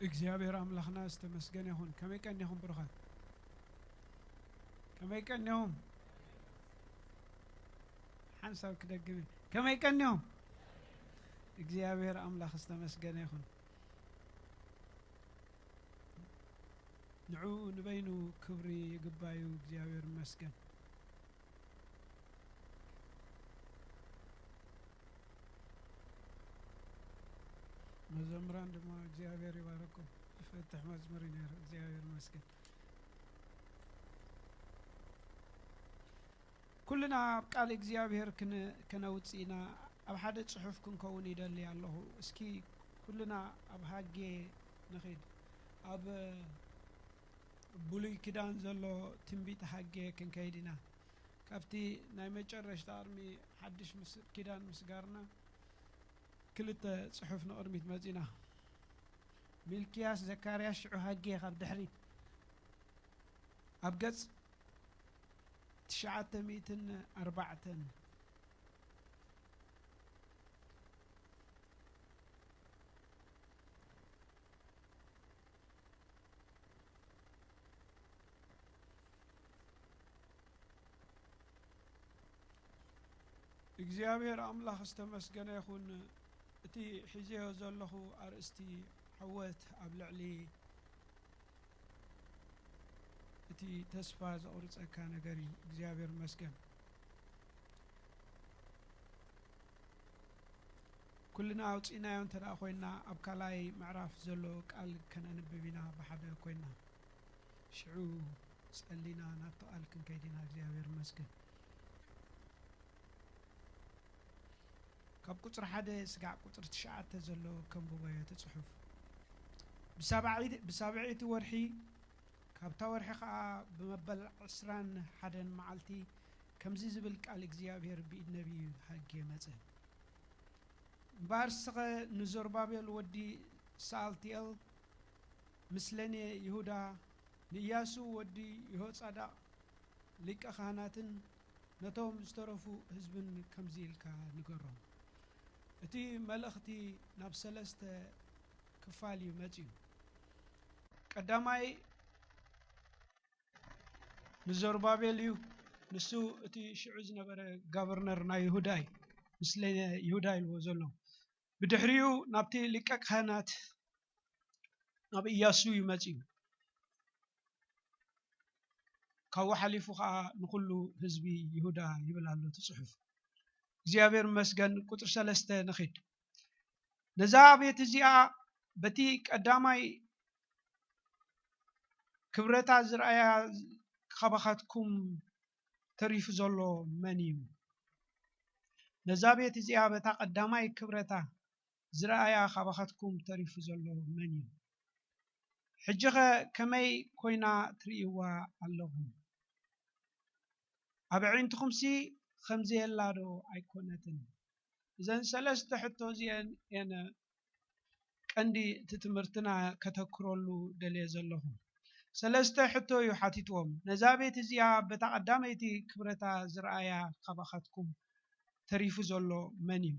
እግዚኣብሔር ኣምላኽና ዝተመስገነ ይኹን። ከመይ ቀኒኹም ብሩኻት? ከመይ ቀኒኹም? ሓንሳብ ክደግም እየ። ከመይ ቀኒኹም? እግዚኣብሔር ኣምላኽ ዝተመስገነ ይኹን። ንዕኡ ንበይኑ ክብሪ ይግባዩ። እግዚኣብሔር ይመስገን። መዘምራን ድማ እግዚኣብሔር ይባረኩም። ዝፈትሕ መዝሙር እዩ ነይሩ። እግዚኣብሔር ይመስገን። ኩልና ኣብ ቃል እግዚኣብሔር ክን-፣ ከነውጽእ ኢና። ኣብ ሓደ ጽሑፍ ክንከውን ይደሊ ኣለኹ። እስኪ ኩልና ኣብ ሃጌ ንኺድ። ኣብ ብሉይ ኪዳን ዘሎ ትንቢት ሃጌ ክንከይድ ኢና። ካብቲ ናይ መጨረሽታ ቅድሚ ሓድሽ ምስ-፣ ኪዳን ምስጋርና ክልተ ጽሑፍ ንቕድሚት መጺና። ሚልክያስ፣ ዘካርያስ፣ ሽዑ ሃጌ ካብ ድሕሪት። ኣብ ገጽ ትሽዓተ ሚእትን ኣርባዕተን። እግዚኣብሔር ኣምላኽ ዝተመስገነ ይኹን። እቲ ሒዘዮ ዘለኹ ኣርእስቲ ዓወት ኣብ ልዕሊ እቲ ተስፋ ዘቑርጸካ ነገር እዩ። እግዚኣብሔር ይመስገን። ኩልና ኣውጺእናዮ እንተ ደኣ ኮይንና፣ ኣብ ካልኣይ ምዕራፍ ዘሎ ቃል ከነንብብ ኢና ብሓደ ኮይንና። ሽዑ ጸሊና ናብቲ ቃል ክንከይድ ኢና። እግዚኣብሔር ይመስገን። ካብ ቁጽሪ ሓደ ስጋዕ ቁጽሪ ትሽዓተ ዘሎ ከንብቦ እየ እቲ ጽሑፍ። ብሳብዒ-፣ ብሳብዐይቲ ወርሒ፣ ካብታ ወርሒ ኸኣ ብመበል ዕስራን ሓደን መዓልቲ ከምዚ ዝብል ቃል እግዚኣብሔር ብኢድ ነቢይ ሃጌ መጸ። እምበኣር ንስኸ ንዘሩባቤል ወዲ ሰኣልትኤል፣ ምስለኔ ይሁዳ ንኢያሱ ወዲ ይሆጻዳቕ ሊቀ ካህናትን ነቶም ዝተረፉ ህዝብን ከምዚ ኢልካ ንገሮም። እቲ መልእኽቲ ናብ ሰለስተ ክፋል እዩ መጺኡ። ቀዳማይ ንዘሩባቤል እዩ። ንሱ እቲ ሽዑ ዝነበረ ጋቨርነር ናይ ይሁዳ እዩ። ምስለኔ ይሁዳ ኢልዎ ዘሎ። ብድሕሪኡ ናብቲ ሊቀ ካህናት ናብ ኢያሱ እዩ መጺኡ። ካብኡ ሓሊፉ ኸዓ ንኹሉ ህዝቢ ይሁዳ ይብል ኣሎ እቲ ጽሑፍ። እግዚኣብሔር ይመስገን። ቁጽሪ ሰለስተ ንኺድ። ነዛ ቤት እዚኣ በቲ ቀዳማይ ክብረታ ዝረኣያ ካባኻትኩም ተሪፉ ዘሎ መን እዩ? ነዛ ቤት እዚኣ በታ ቀዳማይ ክብረታ ዝረኣያ ካባኻትኩም ተሪፉ ዘሎ መን እዩ? ሕጂኸ ከመይ ኮይና ትርእይዋ ኣለኹም? ኣብ ኣዒንትኹምሲ ከምዘየላ ዶ ኣይኮነትን? እዘን ሰለስተ ሕቶ እዚአን እየን ቀንዲ እቲ ትምህርትና ከተኩረሉ ደልየ ዘለኹ። ሰለስተ ሕቶ እዩ ሓቲትዎም። ነዛ ቤት እዚኣ በታ ቀዳመይቲ ክብረታ ዝረኣያ ካባኻትኩም ተሪፉ ዘሎ መን እዩ?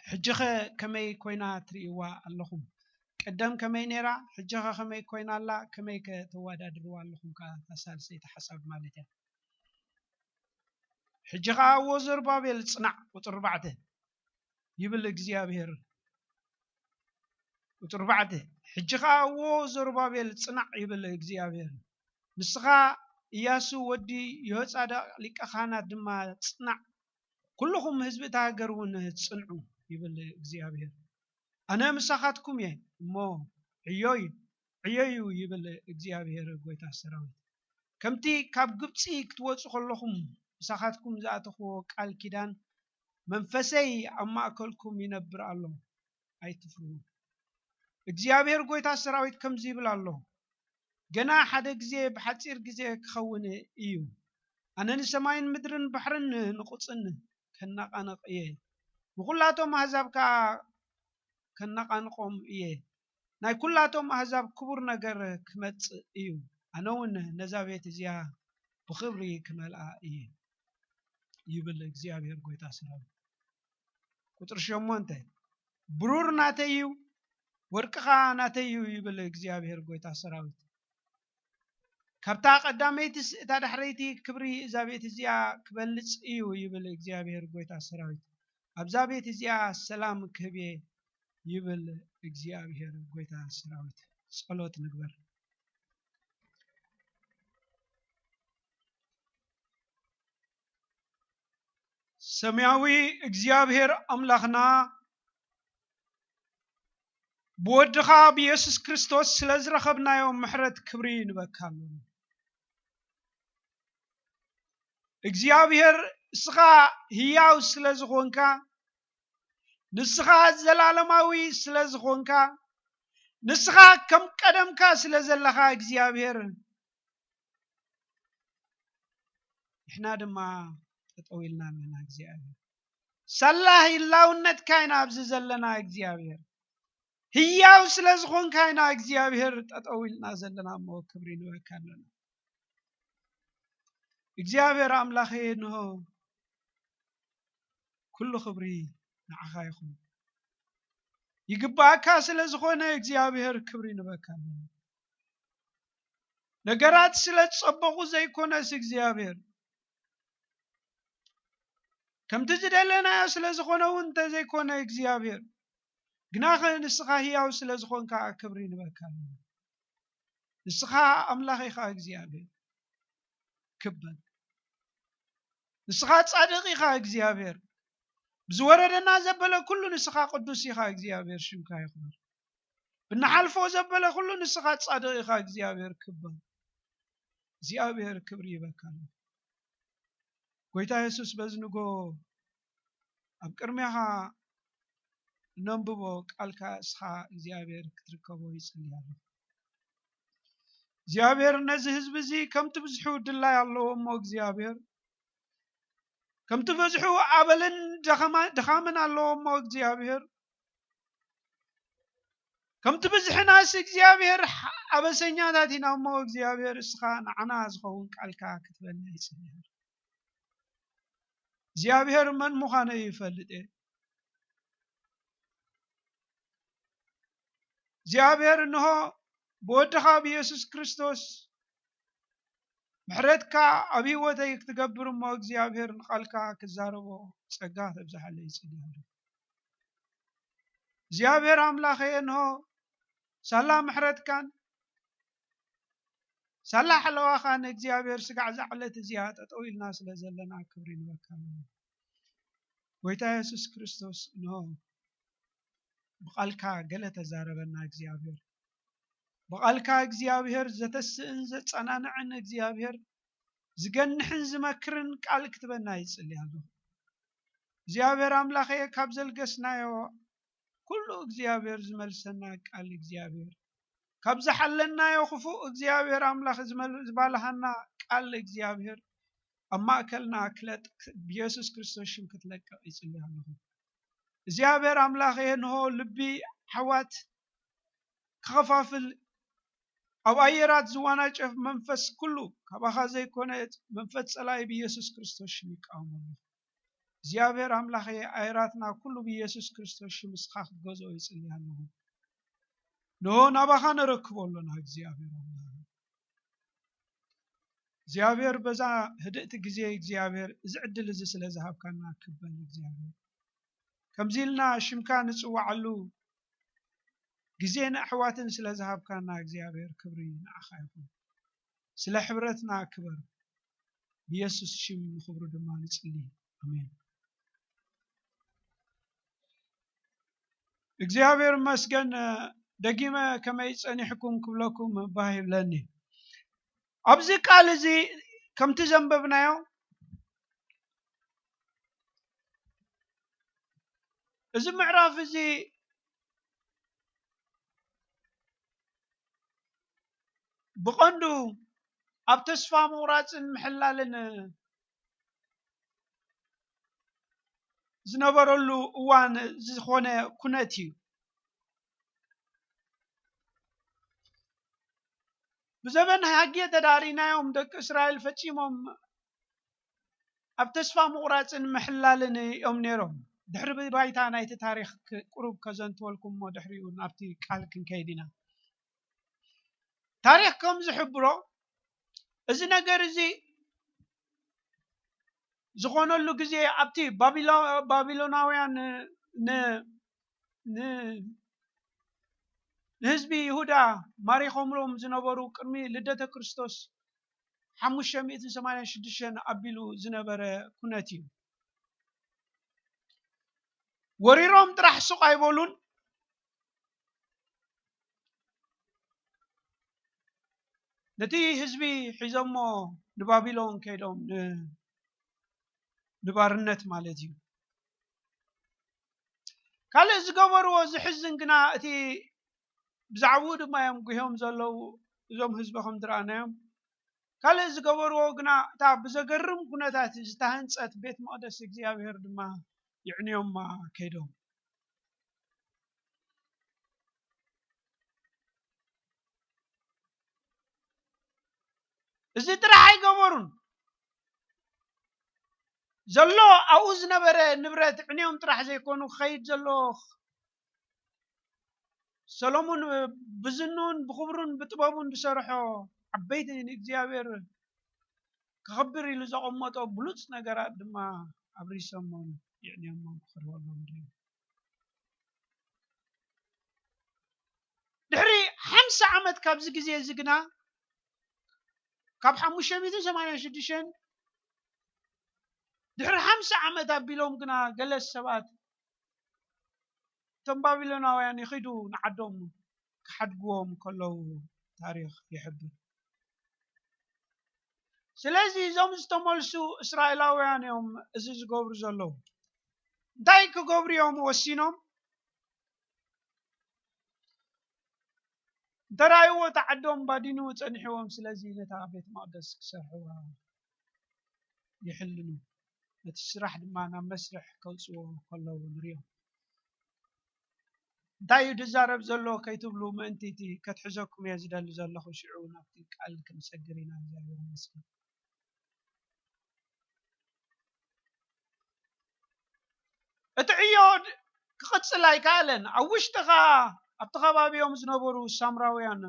ሕጂኸ ከመይ ኮይና ትርእይዋ ኣለኹም? ቀደም ከመይ ነይራ? ሕጂኸ ከመይ ኮይና ኣላ? ከመይ ከ ተወዳድርዋ ኣለኹም? ከኣ እታ ሳልሰይቲ ሓሳብ ማለት እያ። ሕጂ ኸኣ እዎ ዘሩባቤል ጽናዕ፣ ቁጽሪ ኣርባዕተ ይብል እግዚኣብሔር። ቁጽሪ ኣርባዕተ፣ ሕጂ ኸኣ እዎ ዘሩባቤል ጽናዕ ይብል እግዚኣብሔር። ንስኻ ኢያሱ ወዲ የሆጻዳቅ ሊቀ ካህናት ድማ ጽናዕ፣ ኩልኹም ህዝቢ እታ ሃገር እውን ጽንዑ ይብል እግዚኣብሔር። ኣነ ምሳኻትኩም እየ እሞ ዕዮይ ዕዮዩ ይብል እግዚኣብሔር ጎይታ ሰራዊት። ከምቲ ካብ ግብጺ ክትወጹ ከለኹም ምሳኻትኩም ዝኣተኽዎ ቃል ኪዳን መንፈሰይ ኣብ ማእከልኩም ይነብር ኣሎ፣ ኣይትፍርሁ። እግዚኣብሔር ጎይታ ሰራዊት ከምዚ ይብል ኣሎ፣ ገና ሓደ ግዜ ብሓጺር ግዜ ክኸውን እዩ። ኣነ ንሰማይን ምድርን ባሕርን ንቑጽን ከነቓንቕ እየ፣ ንኹላቶም ኣህዛብ ከኣ ከነቓንቖም እየ። ናይ ኩላቶም ኣህዛብ ክቡር ነገር ክመጽእ እዩ። ኣነ እውን ነዛ ቤት እዚኣ ብኽብሪ ክመልኣ እየ ይብል እግዚኣብሔር ጎይታ ሰራዊት። ቁጽሪ ሸሞንተ፣ ብሩር ናተይ እዩ፣ ወርቂ ኸኣ ናተይ እዩ ይብል እግዚኣብሔር ጎይታ ሰራዊት። ካብታ ቀዳመይትስ እታ ዳሕረይቲ ክብሪ እዛ ቤት እዚኣ ክበልጽ እዩ ይብል እግዚኣብሔር ጎይታ ሰራዊት። ኣብዛ ቤት እዚኣ ሰላም ክህብ እየ ይብል እግዚኣብሔር ጎይታ ሰራዊት። ጸሎት ንግበር። ሰማያዊ እግዚኣብሔር ኣምላኽና፣ ብወድኻ ብየሱስ ክርስቶስ ስለ ዝረኸብናዮ ምሕረት ክብሪ ንበካ ኣሎና። እግዚኣብሔር፣ ንስኻ ህያው ስለ ዝኾንካ፣ ንስኻ ዘላለማዊ ስለ ዝኾንካ፣ ንስኻ ከም ቀደምካ ስለ ዘለኻ እግዚኣብሔር፣ ንሕና ድማ ጠጠው ኢልና ኣለና እግዚኣብሔር። ሳላ ህላውነትካ ኢና ኣብዚ ዘለና እግዚኣብሔር። ህያው ስለ ዝኾንካ ኢና እግዚኣብሔር ጠጠው ኢልና ዘለና እሞ ክብሪ ንበካ ኣለና። እግዚኣብሔር ኣምላኸ እንሆ ኩሉ ክብሪ ንዓኻ ይኹን። ይግባኣካ ስለ ዝኾነ እግዚኣብሔር ክብሪ ንበካ ኣለና። ነገራት ስለ ዝጸበቑ ዘይኮነስ እግዚኣብሔር፣ ከምቲ ዝደለናዮ ስለ ዝኾነ እውን እንተዘይኮነ እግዚኣብሔር፣ ግናኸ ንስኻ ህያው ስለ ዝኾንካ ክብሪ ንበካ ኣለና። ንስኻ ኣምላኽ ኢኻ እግዚኣብሔር፣ ክብ በል። ንስኻ ጻድቕ ኢኻ እግዚኣብሔር። ብዝወረደና ዘበለ ኩሉ ንስኻ ቅዱስ ኢኻ እግዚኣብሔር፣ ሽምካ ይኽበር። ብንሓልፎ ዘበለ ኩሉ ንስኻ ጻድቕ ኢኻ እግዚኣብሔር፣ ክብ በል። እግዚኣብሔር ክብሪ ይበካ ኣሎ። ጎይታ የሱስ በዚ ንጎ ኣብ ቅድሜኻ ነንብቦ ቃልካ እስኻ እግዚኣብሔር ክትርከቦ ይጽሊ ኣለኹ። እግዚኣብሔር ነዚ ህዝቢ እዚ ከምቲ ብዝሑ ድላይ ኣለዎ እሞ እግዚኣብሔር ከምቲ በዝሑ ኣበልን ደኸማ-፣ ድኻምን ኣለዎ እሞ እግዚኣብሔር ከምቲ ብዝሕናስ እግዚኣብሔር ኣበሰኛታት ኢና እሞ፣ እግዚኣብሔር እስኻ ንዓና ዝኸውን ቃልካ ክትበና ይጽንሕ። እግዚኣብሔር መን ምዃነ ይፈልጥ እየ። እግዚኣብሔር እንሆ ብወድኻ ብየሱስ ክርስቶስ ምሕረትካ ኣብ ህይወተይ ክትገብር እሞ እግዚኣብሔር ንቓልካ ክዛረቦ ጸጋ ተብዝሓለይ ይጽልያሉ። እግዚኣብሔር ኣምላኸየ እንሆ ሳላ ምሕረትካን ሳላ ሓለዋኻን እግዚኣብሔር ስጋዕ እዛ ዕለት እዚኣ ጠጠው ኢልና ስለ ዘለና ክብሪ ንበካ። ጎይታ የሱስ ክርስቶስ እንሆ ብቓልካ ገለ ተዛረበና እግዚኣብሔር። ብቓልካ እግዚኣብሔር ዘተስእን ዘጸናንዕን እግዚኣብሔር ዝገንሕን ዝመክርን ቃል ክትበና ይጽሊ ኣለኹ። እግዚኣብሔር ኣምላኸየ ካብ ዘልገስናዮ ኩሉ እግዚኣብሔር ዝመልሰና ቃል እግዚኣብሔር ካብ ዝሓለናዮ ክፉእ እግዚኣብሔር ኣምላኽ ዝባልሃና ቃል እግዚኣብሔር ኣብ ማእከልና ክለጥ ብየሱስ ክርስቶስ ሽም ክትለቅቕ ይጽሊ ኣለኹ። እግዚኣብሔር ኣምላኸየ እንሆ ልቢ ኣሕዋት ክኸፋፍል ኣብ ኣየራት ዝዋናጨፍ መንፈስ ኩሉ ካባኻ ዘይኮነ መንፈስ ጸላኢ ብየሱስ ክርስቶስ ሽም ይቃወመሉ። እግዚኣብሔር ኣምላኸየ ኣየራትና ኩሉ ብየሱስ ክርስቶስ ሽም እስኻ ክትገዝኦ ይጽሊ ኣለኹ። ንሆ ናባኻ ነረክቦ ኣሎና እግዚኣብሔር ኣምላኽ። እግዚኣብሔር በዛ ህድእቲ ግዜ እግዚኣብሔር እዚ ዕድል እዚ ስለ ዝሃብካና ክበል እግዚኣብሔር ከምዚ ኢልና ሽምካ ንጽዋዓሉ ግዜን ኣሕዋትን ስለ ዝሃብካና እግዚኣብሔር ክብሪ ንዓኻ ይኹን። ስለ ሕብረትና ክበር። ብየሱስ ሽም ንኽብሩ ድማ ንጽሊ። ኣሜን። እግዚኣብሔር መስገን። ደጊመ ከመይ ጸኒሕኩም ክብለኩም ባህ ይብለኒ። ኣብዚ ቃል እዚ ከምቲ ዘንበብናዮ እዚ ምዕራፍ እዚ ብቐንዱ ኣብ ተስፋ ምቑራጽን ምሕላልን ዝነበረሉ እዋን ዝኾነ ኩነት እዩ። ብዘበን ሃጌ ተዳሪናዮም ደቂ እስራኤል ፈጺሞም ኣብ ተስፋ ምቑራጽን ምሕላልን እዮም ነይሮም። ድሕሪ ባይታ ናይቲ ታሪኽ ቁሩብ ከዘንትወልኩም እሞ ድሕሪኡ ናብቲ ቃል ክንከይድ ኢና። ታሪኽ ከም ዝሕብሮ እዚ ነገር እዚ ዝኾነሉ ግዜ ኣብቲ ባቢሎናውያን ንህዝቢ ይሁዳ ማሪኾምሎም ዝነበሩ ቅድሚ ልደተ ክርስቶስ ሓሙሽተ ሚእትን ሰማንያን ሽዱሽተን ኣቢሉ ዝነበረ ኩነት እዩ። ወሪሮም ጥራሕ ሱቕ ኣይበሉን። ነቲ ህዝቢ ሒዞሞ ንባቢሎን ከይዶም ንባርነት ማለት እዩ። ካልእ ዝገበርዎ ዝሕዝን ግና እቲ ብዛዕባኡ ድማ እዮም ጉህዮም ዘለዉ እዞም ህዝቢ ከም ዝረኣናዮም። ካልእ ዝገበርዎ ግና እታ ብዘገርም ኩነታት ዝተሃንጸት ቤት መቕደስ እግዚኣብሔር ድማ ይዕንዮማ ከይዶም። እዚ ጥራሕ ኣይገበሩን። ዘሎ ኣብኡ ዝነበረ ንብረት ዕንዮም ጥራሕ ዘይኮኑ ክኸይድ ዘሎ ሰሎሞን ብዝኑን ብኽብሩን ብጥበቡን ዝሰርሖ ዓበይቲ ንእግዚኣብሔር ከኽብር ኢሉ ዘቐመጦ ብሉፅ ነገራት ድማ ኣብሪሶሞም ይዕንዮሞም ክኽርበሎም ድዩ? ድሕሪ ሓምሳ ዓመት ካብዚ ግዜ እዚ ግና ካብ ሓሙሽተ ሚእትን ሰማንያን ሽዱሽተን ድሕሪ ሓምሳ ዓመት ኣቢሎም ግና ገለ ሰባት እቶም ባቢሎናውያን ይኺዱ ንዓዶም ክሓድግዎም ከለዉ ታሪኽ ይሕብር። ስለዚ እዞም ዝተመልሱ እስራኤላውያን እዮም እዚ ዝገብሩ ዘለዉ። እንታይ ክገብሩ እዮም ወሲኖም? እንተራእይዎ እቲ ዓዶም ባዲኑ ጸኒሕዎም፣ ስለዚ ነታ ቤት መቕደስ ክሰርሕዋ ይሕልኑ። ነቲ ስራሕ ድማ ናብ መስርሕ ከውጽዎ ከለዉ ንሪኦም። እንታይ እዩ ዝዛረብ ዘሎ ከይትብሉ ምእንቲ እቲ ከትሕዘኩም እየ ዝደሊ ዘለኹ። ሽዑ ናብቲ ቃል ክንሰግር ኢና። እግዚኣብሔር ይመስገን። እቲ ዕዮ ክቕጽል ኣይከኣለን። ኣብ ውሽጢ ኸኣ ኣብቲ ከባቢኦም ዝነበሩ ሳምራውያን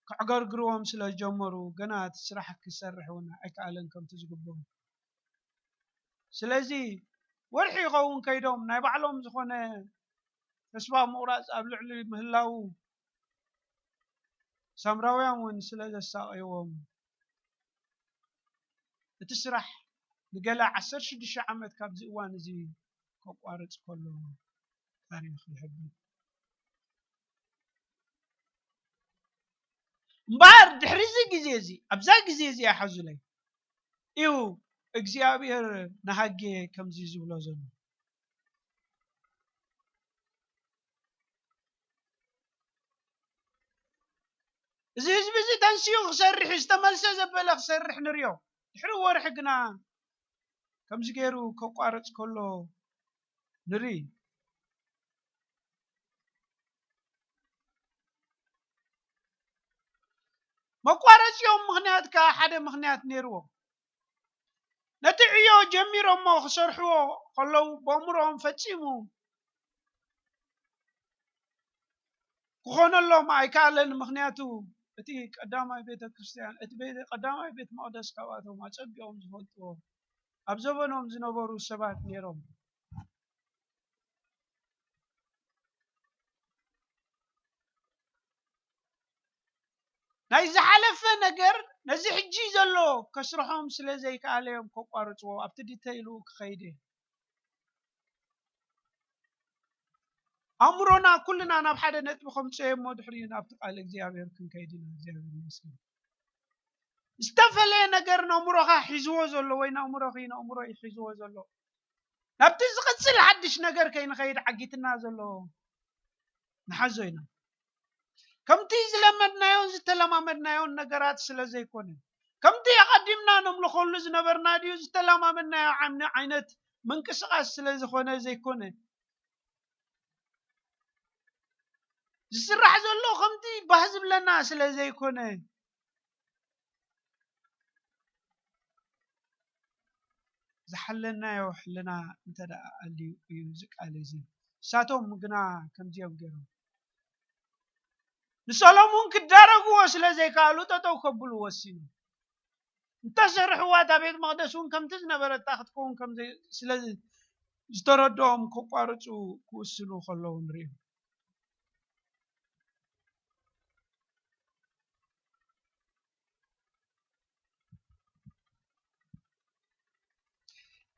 ከዕገርግርዎም ስለ ዝጀመሩ፣ ገና እቲ ስራሕ ክሰርሕ እውን ኣይከኣለን ከምቲ ዝግብኦም። ስለዚ ወርሒ ይኸውን ከይዶም ናይ ባዕሎም ዝኾነ ተስፋ ምቑራጽ ኣብ ልዕሊ ምህላዉ፣ ሳምራውያን እውን ስለ ዘሳቐይዎም፣ እቲ ስራሕ ንገለ ዓሰርተ ሽዱሽተ ዓመት ካብዚ እዋን እዚ ከቋርጽ ከሎ ታሪኽ ይሕብር። እምበኣር ድሕሪ እዚ ግዜ እዚ፣ ኣብዛ ግዜ እዚኣ ሓዙለይ እዩ እግዚኣብሔር ንሃጌ ከምዚ ዝብሎ ዘሎ። እዚ ህዝቢ እዚ ተንሲኡ ክሰርሕ እዩ፣ ዝተመልሰ ዘበለ ክሰርሕ ንሪኦ። ድሕሪ ወርሒ ግና ከምዚ ገይሩ ከቋርጽ ከሎ ንርኢ። መቋረጺኦም ምኽንያት ከኣ ሓደ ምኽንያት ነይርዎም። ነቲ ዕዮ ጀሚሮሞ ክሰርሕዎ ከለዉ፣ በእምሮኦም ፈጺሙ ክኾነሎም ኣይከኣለን። ምኽንያቱ፣ እቲ ቀዳማይ ቤተ ክርስቲያን፣ እቲ ቤተ፣ ቀዳማይ ቤት መቕደስ ካብኣቶም ኣጸቢቖም ዝፈልጥዎ፣ ኣብ ዘበኖም ዝነበሩ ሰባት ነይሮም። ናይ ዝሓለፈ ነገር ነዚ ሕጂ ዘሎ ከስርሖም ስለ ዘይከኣለ እዮም ከቋርጽዎ። ኣብቲ ዲተይሉ ክኸይድ እየ። ኣእምሮና ኩልና ናብ ሓደ ነጥቢ ከምጽኦ እሞ ድሕሪኡ ናብቲ ቃል እግዚኣብሔር ክንከይድ ኢና። እግዚኣብሔር ይመስገን። ዝተፈለየ ነገር ነእምሮኻ ሒዝዎ ዘሎ ወይ ነእምሮኺ ነእምሮይ ሒዝዎ ዘሎ ናብቲ ዝቕጽል ሓድሽ ነገር ከይንኸይድ ዓጊትና ዘሎ ንሓዞ ኢና። ከምቲ ዝለመድናዮን ዝተለማመድናዮን ነገራት ስለ ዘይኮነ፣ ከምቲ ኣቐዲምና ነምልኸሉ ዝነበርና ድዩ ዝተለማመድናዮ ዓምኒ ዓይነት ምንቅስቓስ ስለ ዝኾነ ዘይኮነ፣ ዝስራሕ ዘሎ ከምቲ ባህ ዝብለና ስለ ዘይኮነ፣ ዝሓለናዮ ሕልና እንተ ደኣ ኣልዩ እዩ እዚ ቃል እዚ። ንሳቶም ግና ከምዚኦም ገይሮም። ንሰሎሙን ክዳረግዎ ስለ ዘይከኣሉ ጠጠው ከብሉ ወሲኑ። እንተሰርሕዋ እታ ቤት መቕደስ እውን ከምቲ ዝነበረታ ክትከውን ከም ዘይ-፣ ስለ ዝተረድኦም ከቋርጹ ክውስኑ ከለዉ ንሪኢ።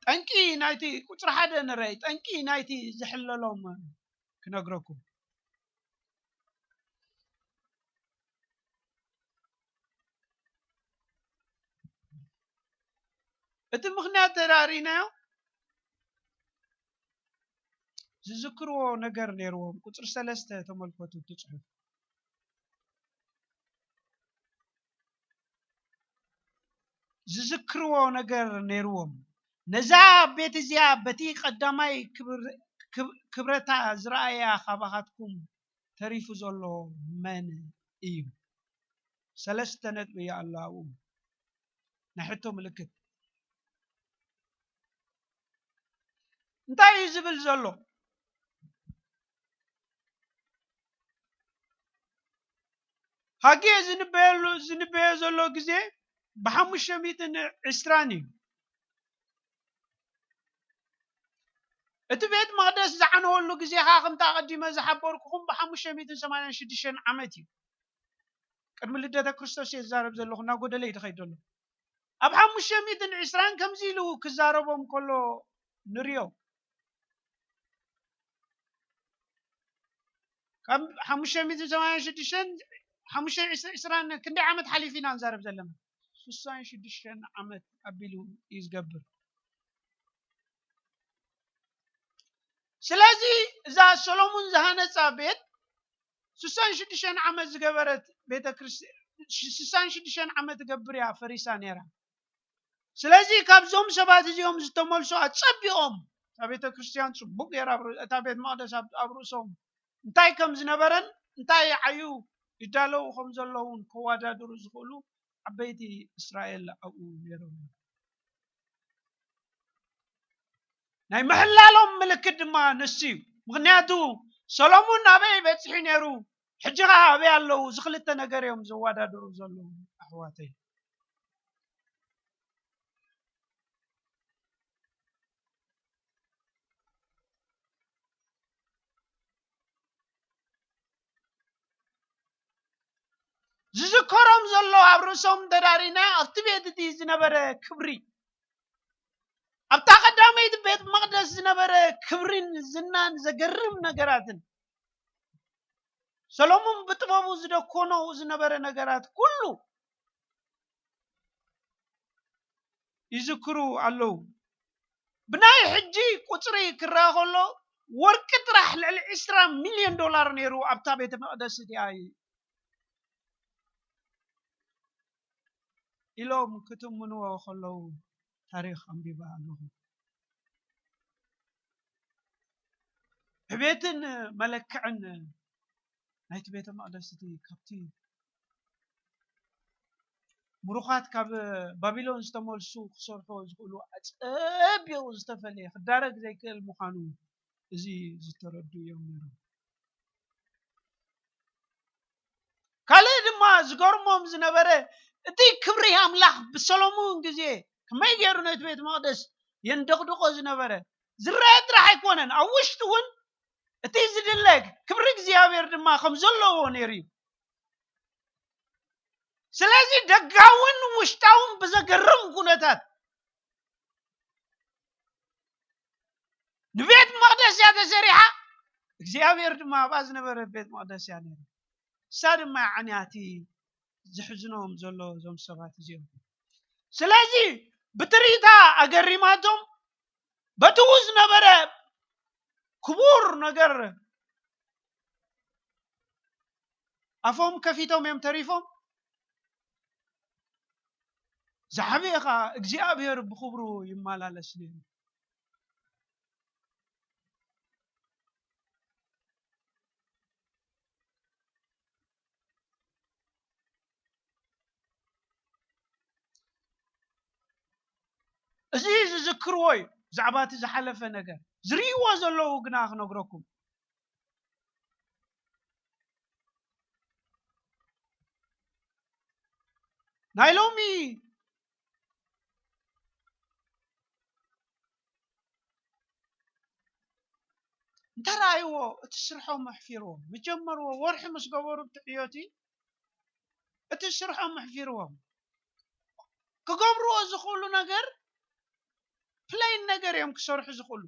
ጠንቂ ናይቲ ቁጽሪ ሓደ ንረይ፣ ጠንቂ ናይቲ ዝሕለሎም ክነግረኩም። እቲ ምኽንያት ተራሪናዮ ዝዝክርዎ ነገር ነይርዎም። ቁጽሪ ሰለስተ ተመልከቱ እቲ ጽሑፍ። ዝዝክርዎ ነገር ነይርዎም። ነዛ ቤት እዚኣ በቲ ቀዳማይ ክብር-፣ ክብ-፣ ክብረታ ዝረኣያ ካባኻትኩም ተሪፉ ዘሎ መን እዩ? ሰለስተ ነጥቢ እዩ ኣሎ ኣብኡ። ናይ ሕቶ ምልክት። እንታይ እዩ ዝብል ዘሎ? ሃጌ ዝንበየሉ፣ ዝንበዮ ዘሎ ግዜ ብሓሙሽተ ሚእትን ዕስራን እዩ። እቲ ቤት መቕደስ ዝዓነወሉ ግዜ ኸዓ ከምቲ ኣቐዲመ ዝሓበርኩኹም ብሓሙሽተ ሚእትን ሰማንያን ሽዱሽተን ዓመት እዩ። ቅድሚ ልደተ ክርስቶስ እየ ዝዛረብ ዘለኹ፣ እናጎደለ እዩ ዝኸይድ ዘሎ። ኣብ ሓሙሽተ ሚእትን ዕስራን ከምዚ ኢሉ ክዛረቦም ከሎ ንሪኦ። ካብ ሓሙሽተ ሚእትን ሰማንያን ሽዱሽተን፣ ሓሙሽተ ሚእትን ዕስራን ክንደይ ዓመት ሓሊፉ ኢና ንዛረብ ዘለና? ስሳን ሽዱሽተን ዓመት ኣቢሉ እዩ ዝገብር። ስለዚ እዛ ሰሎሙን ዝሃነጻ ቤት ስሳን ሽዱሽተን ዓመት ዝገበረት ቤተ ክርስቲያን፣ ስሳን ሽዱሽተን ዓመት ትገብር እያ ፈሪሳ ነይራ። ስለዚ ካብዞም ሰባት እዚኦም ዝተመልሱ ኣጸቢቖም እታ ቤተ ክርስቲያን ጽቡቕ ገይራ ኣብ ር-፣ እታ ቤት መቕደስ ኣብ፣ ኣብ ርእሶም እንታይ ከም ዝነበረን እንታይ ዓዩ ይዳለዉ ከም ዘለውን ከወዳድሩ ዝኽእሉ ዓበይቲ እስራኤል ኣብኡ ነይሮም። ናይ ምሕላሎም ምልክት ድማ ንሱ እዩ። ምኽንያቱ ሰሎሙን ናበይ በጺሑ ነይሩ፣ ሕጂ ኸዓ ኣበይ ኣለዉ? እዚ ክልተ ነገር እዮም ዘወዳድሩ ዘለዉ ኣሕዋተይ። ዝዝከሮም ዘሎ ኣብ ርእሶም ተዳሪና ኣብቲ ቤት እቲ ዝነበረ ክብሪ፣ ኣብታ ቀዳመይቲ ቤት መቕደስ ዝነበረ ክብሪን ዝናን ዘገርም ነገራትን፣ ሰሎሞን ብጥበቡ ዝደኮኖ ዝነበረ ነገራት ኩሉ ይዝክሩ ኣለዉ። ብናይ ሕጂ ቁጽሪ ክረኣ ከሎ ወርቂ ጥራሕ ልዕሊ ዕስራ ሚልዮን ዶላር ነይሩ ኣብታ ቤተ መቕደስ እቲኣ እዩ ኢሎም ክትምንዎ ከለዉ ታሪኽ ኣንቢበ ኣለኹ። ዕቤትን መለክዕን ናይቲ ቤተ መቕደስ እቲ ካብቲ ምሩኻት ካብ ባቢሎን ዝተመልሱ ክሰርሑ ዝኽእሉ ኣጸቢቑ ዝተፈለየ ክዳረግ ዘይክእል ምዃኑ እዚ ዝተረዱ እዮም ነይሮም። ካልእ ድማ ዝገርሞም ዝነበረ እቲ ክብሪ ኣምላኽ ብሰሎሙን ግዜ ከመይ ገይሩ ነቲ ቤት መቕደስ የንደቕድቖ ዝነበረ ዝረአ ጥራሕ ኣይኮነን፣ ኣብ ውሽጢ እውን እቲ ዝድለ ክብሪ እግዚኣብሔር ድማ ከም ዘለዎ ነይሩ እዩ። ስለዚ ደጋውን ውሽጣውን ብዘገርም ኩነታት ንቤት መቕደስ እያ ተሰሪሓ፣ እግዚኣብሔር ድማ ኣብኣ ዝነበረ ቤት መቕደስ እያ ነይሩ። እሳ ድማ ዓንያቲ ዝሕዝኖም ዘሎ እዞም ሰባት እዚኦም። ስለዚ ብትርኢታ ኣገሪማቶም በትኡ ዝነበረ ክቡር ነገር ኣፎም ከፊቶም እዮም ተሪፎም። ዝዓበየ ኸዓ እግዚኣብሔር ብኽብሩ ይመላለስ ነይሩ። እዚ ዝዝክርዎ እዩ፣ ብዛዕባ እቲ ዝሓለፈ ነገር። ዝርእይዎ ዘለዉ ግና ክነግረኩም። ናይ ሎሚ እንተረኣይዎ እቲ ስርሖም ኣሕፊርዎም። መጀመርዎ ወርሒ ምስ ገበሩ ብቲ ዕዮቲ እቲ ስርሖም ኣሕፊርዎም። ክገብርዎ ዝኽእሉ ነገር ፕሌን ነገር እዮም ክሰርሑ ዝኽእሉ።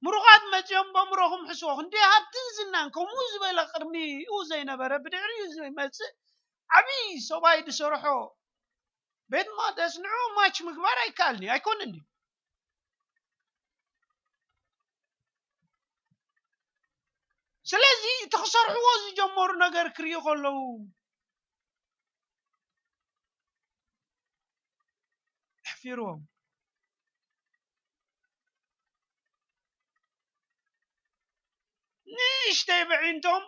ምሩኻት መጺኦም በምሮኹም ሕስዎ። ክንደይ ሃብትን ዝናን ከምኡ ዝበለ ቅድሚኡ ዘይነበረ ብድሕሪኡ ዝመጽእ ዓብዪ ሰብኣይ ዝሰርሖ ቤት መቕደስ ንዕኡ ማች ምግባር ኣይከኣልን እዩ። ኣይኮንን ድዩ? ስለዚ እቲ ክሰርሕዎ ዝጀመሩ ነገር ክርእዩ ከለዉ ኣሕፊርዎም። ንእሽተይ ብዒንቶም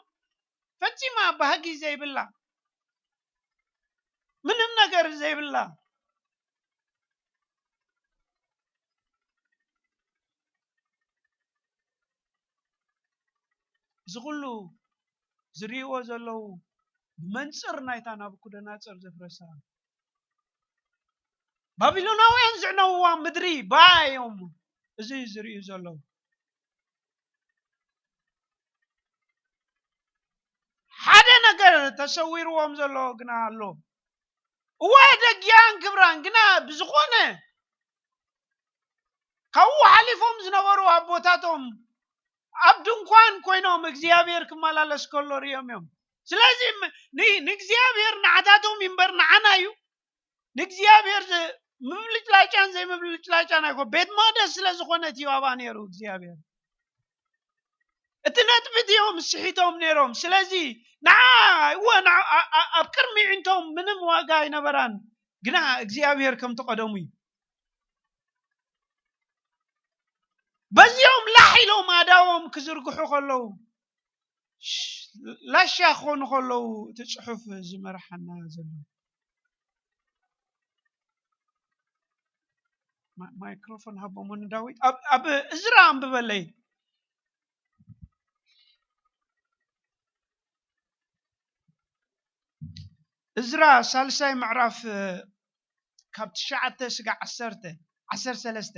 ፈጺማ ባህጊ ዘይብላ፣ ምንም ነገር ዘይብላ፣ እዚ ኩሉ ዝርእይዎ ዘለዉ ብመንጽር ናይታ ናቡከደነጾር ዘፍረሳ ባቢሎናውያን ዝዕነውዋ ምድሪ ብኣያ እዮም እዚ ዝርእዩ ዘለዉ። ሓደ ነገር ተሰዊርዎም ዘሎ ግና ኣሎ። እወ፣ ደጊኣን ክብራን ግና ብዝኾነ ካብኡ ሓሊፎም ዝነበሩ ኣቦታቶም ኣብ ድንኳን ኮይኖም እግዚኣብሔር ክመላለስ ከሎ ርእዮም እዮም። ስለዚ ም-፣ ን-፣ ንእግዚኣብሔር ንዓታቶም እምበር ንዓና እዩ። ንእግዚኣብሔር ዘ-፣ ምብልጭላጫን ዘይምብልጭላጫን ኣይኮ-፣ ቤት መቕደስ ስለ ዝኾነት እዩ ኣብኣ ነይሩ እግዚኣብሔር። እቲ ነጥቢ እቲኦም ስሒቶም ነይሮም። ስለዚ ንዓ፣ እወ፣ ንዓ፣ ኣ-፣ ኣ-፣ ኣብ ቅድሚ ኣዒንቶም ምንም ዋጋ ኣይነበራን፣ ግና እግዚኣብሔር ከምቲ ቀደሙ እዩ። በዚኦም ላሕ ኢሎም ኣእዳዎም ክዝርግሑ ከለዉ፣ ሽ-፣ ላሻ ክኾኑ ከለዉ እቲ ጽሑፍ ዝመርሓና ዘሎ። ማ-፣ ማይክሮፎን ሃቦሞ ንዳዊት። ኣብ፣ ኣብ እዝራ ኣንብበለይ። እዝራ ሳልሳይ ምዕራፍ፣ እ፣ ካብ ትሽዓተ ስጋዕ ዓሰርተ፣ ዓሰርተ ሰለስተ።